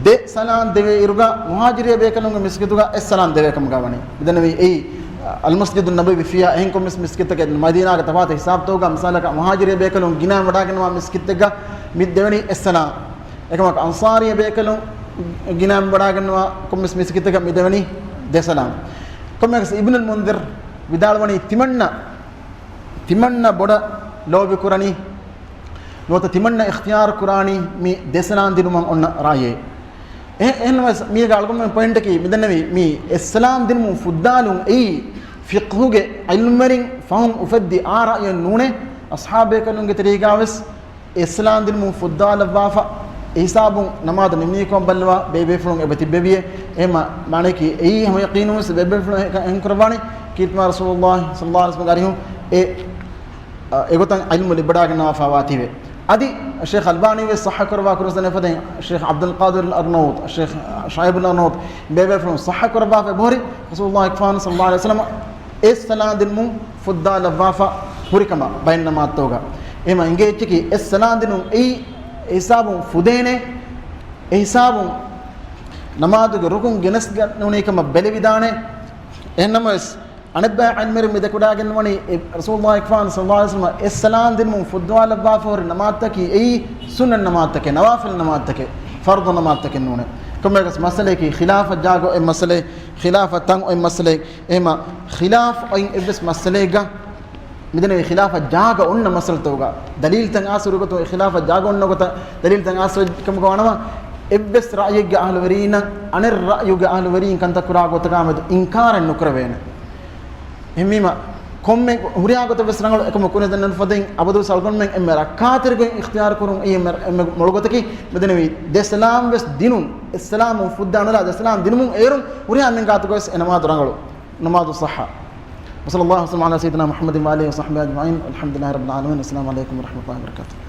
ދެ ސަލާން ދެވޭ އިރުގަ، މުހާޖިރީ ބޭކަލުންގެ މިސްކިތުގަ އެއް ސަލާން ދެވޭ ކަމުގަ ވަނީ. މިދެންނެވީ އެއީ، އަލްމަސްޖިދު ނަބަވީ ފިޔާ އެހެން ކޮންމެސް މިސްކިތެއް މަދީނާގެ ތަފާތު ހިސާބުތަކުގަ، މިސާލަކަށް މުހާޖިރީ ބޭކަލުން ގިނަ ވަޑާގެންވާ މިސްކިތެއްގަ މި ދެވެނީ އެއް ސަލާން. އެކަމަކު އަންޞާރީ ބޭކަލުން ގިނަ ވަޑާގެންވާ ކޮންމެސް މިސްކިތެއްގަ މި ދެވެނީ ދެ ސަލާން. ކޮންމެއަކަސް އިބްނުލް މުންޛިރު ވިދާޅުވަނީ ތިމަންނަ، ތިމަންނަ ބޮޑަށް ލޯބި ކުރަނީ، ނުވަތަ ތިމަންނަ އިޚްތިޔާރު ކުރާނީ މި ދެ ސަލާން ދިނުމަށް އޮންނަ ރާއިއެއް. އެ-، އެހެންވެސް މީގަ އަޅުގަނޑުމެން ޕޮއިންޓަކީ މިދެންނެވީ މި އެއް ސަލާން ދިނުމުން ފުއްދާލުން އެއީ ފިޤްހުގެ ޢިލްމުވެރިން ފަހުން އުފެއްދި އާ ރައްޔެއް ނޫނޭ. އަޞްޙާބޭކަލުންގެ ތެރޭގަ ވެސް އެއް ސަލާން ދިނުމުން ފުއްދާލައްވާފަ، އެ ހިސާބުން ނަމާދު ނިމުނީކަމަށް ބައްލަވާ ބޭބޭފުޅުން އެބަ ތިއްބެވިއޭ. އެހެމަ މާނަޔަކީ އެއީ ހަމަ ޔަޤީނުން ވެސް ބޭބޭފުޅުން އެ-، އެހެން ކުރައްވާނީ ކީރިތިމާ ރަސޫލުﷲ ޞައްލަﷲ ޢަލައިހި ވަސައްލަމްގެ އަރިހުން އެ އެގޮތަށް ޢިލްމު ލިބިވަޑާގަންނަވާފައިވާތީވެ. އަދި ޝޭޚް އަލްބާނީ ވެސް ޞައްޙަ ކުރައްވާ ކުރަސްދަނެ ފަދައިން، ޝޭޚް ޢަބްދުލް ޤާދިރު އަލް އަރްނައޫޠް، ޝޭޚް ޝުޢައިބު އަލް އަރްނައޫޠް ބޭބޭފުޅުން ޞައްޙަ ކުރައްވާފަ އެބަހުރި، ރަސޫލުﷲ ގެފާނު ޞައްލަﷲ ޢަލައިހި ވަސައްލަމަ އެއް ސަލާން ދިނުމުން ފުއްދާލައްވާފަ ހުރިކަމަށް ބައެއް ނަމާދުތަކުގަ. އެހެމަ އިނގޭ އެއްޗަކީ އެއް ސަލާން ދިނުން އެއީ އެ ހިސާބުން ފުދޭނެ، އެ ހިސާބުން ނަމާދުގެ ރުކުން ގެނެސްގަންނަވަނީ ކަމަށް ބެލެވިދާނެ. އެހެންނަމަވެސް، އަނެއްބައި ޢިލްމުވެރިން މިދެކެވަޑާގަންނަވަނީ، އެ ރަސޫލުﷲ ގެފާނު ޞައްލަﷲ ޢަލައިހި ވަސައްލަމަ އެއް ސަލާން ދިނުމުން ފުއްދާލައްވާފަ ހުރި ނަމާދުތަކީ އެއީ ސުންނަތް ނަމާދުތަކެއް، ނަވާފިލް ނަމާދުތަކެއް، ފަރްޟު ނަމާދުތަކެއް ނޫނޭ. ކޮންމެއަކަސް މައްސަލަޔަކީ ޚިލާފަށް ޖާގަ އޮތް މައްސަލައެއް، ޚިލާފަށް ތަން އޮތް މައްސަލައެއް. އެހެމަ ޚިލާފް އޮތް އެއްވެސް މައްސަލައެއްގަ މިދެންނެވި ޚިލާފަށް ޖާގަ އޮންނަ މައްސަލަތަކުގަ ދަލީލްތައް އާސުރުގަތު އެ ޚިލާފަށް ޖާގަ އޮންނަ ގޮތަށް ދަލީލްތައް އާސުރު ކަމުގަ ވާނަމަ، އެއްވެސް ރައްޔެއްގެ އަހްލުވެރީންނަށް އަނެއް ރައްޔުގެ އަހްލުވެރީން ކަންތައް ކުރާ ގޮތަކާ މެދު އިންކާރެއް ނުކުރެވޭނެ. އެހެންވީމަ، ކޮންމެ ހުރިހާ ގޮތެއް ވެސް ރަނގަޅު. އެކަމަކު ކުރިން ދެންނެވި ފަދައިން އަބަދުވެސް އަޅުގަނޑުމެން އެންމެ ރައްކާތެރި ގޮތް އިޚްތިޔާރު ކުރުން އެއީ އެންމެ، އެންމެ މޮޅު ގޮތަކީ. މިދެންނެވީ ދެ ސަލާމް ވެސް ދިނުން، އެއް ސަލާމުން ފުއްދާނުލާ ދެ ސަލާމް ދިނުމުން އޭރުން ހުރިހާ އެންމެން ގާތުގަވެސް އެ ނަމާދު ރަނގަޅު. نماذج صحيحة. وصلى الله وسلم على سيدنا محمد وآله وصحبه أجمعين. والحمد لله رب العالمين. السلام عليكم ورحمة الله وبركاته.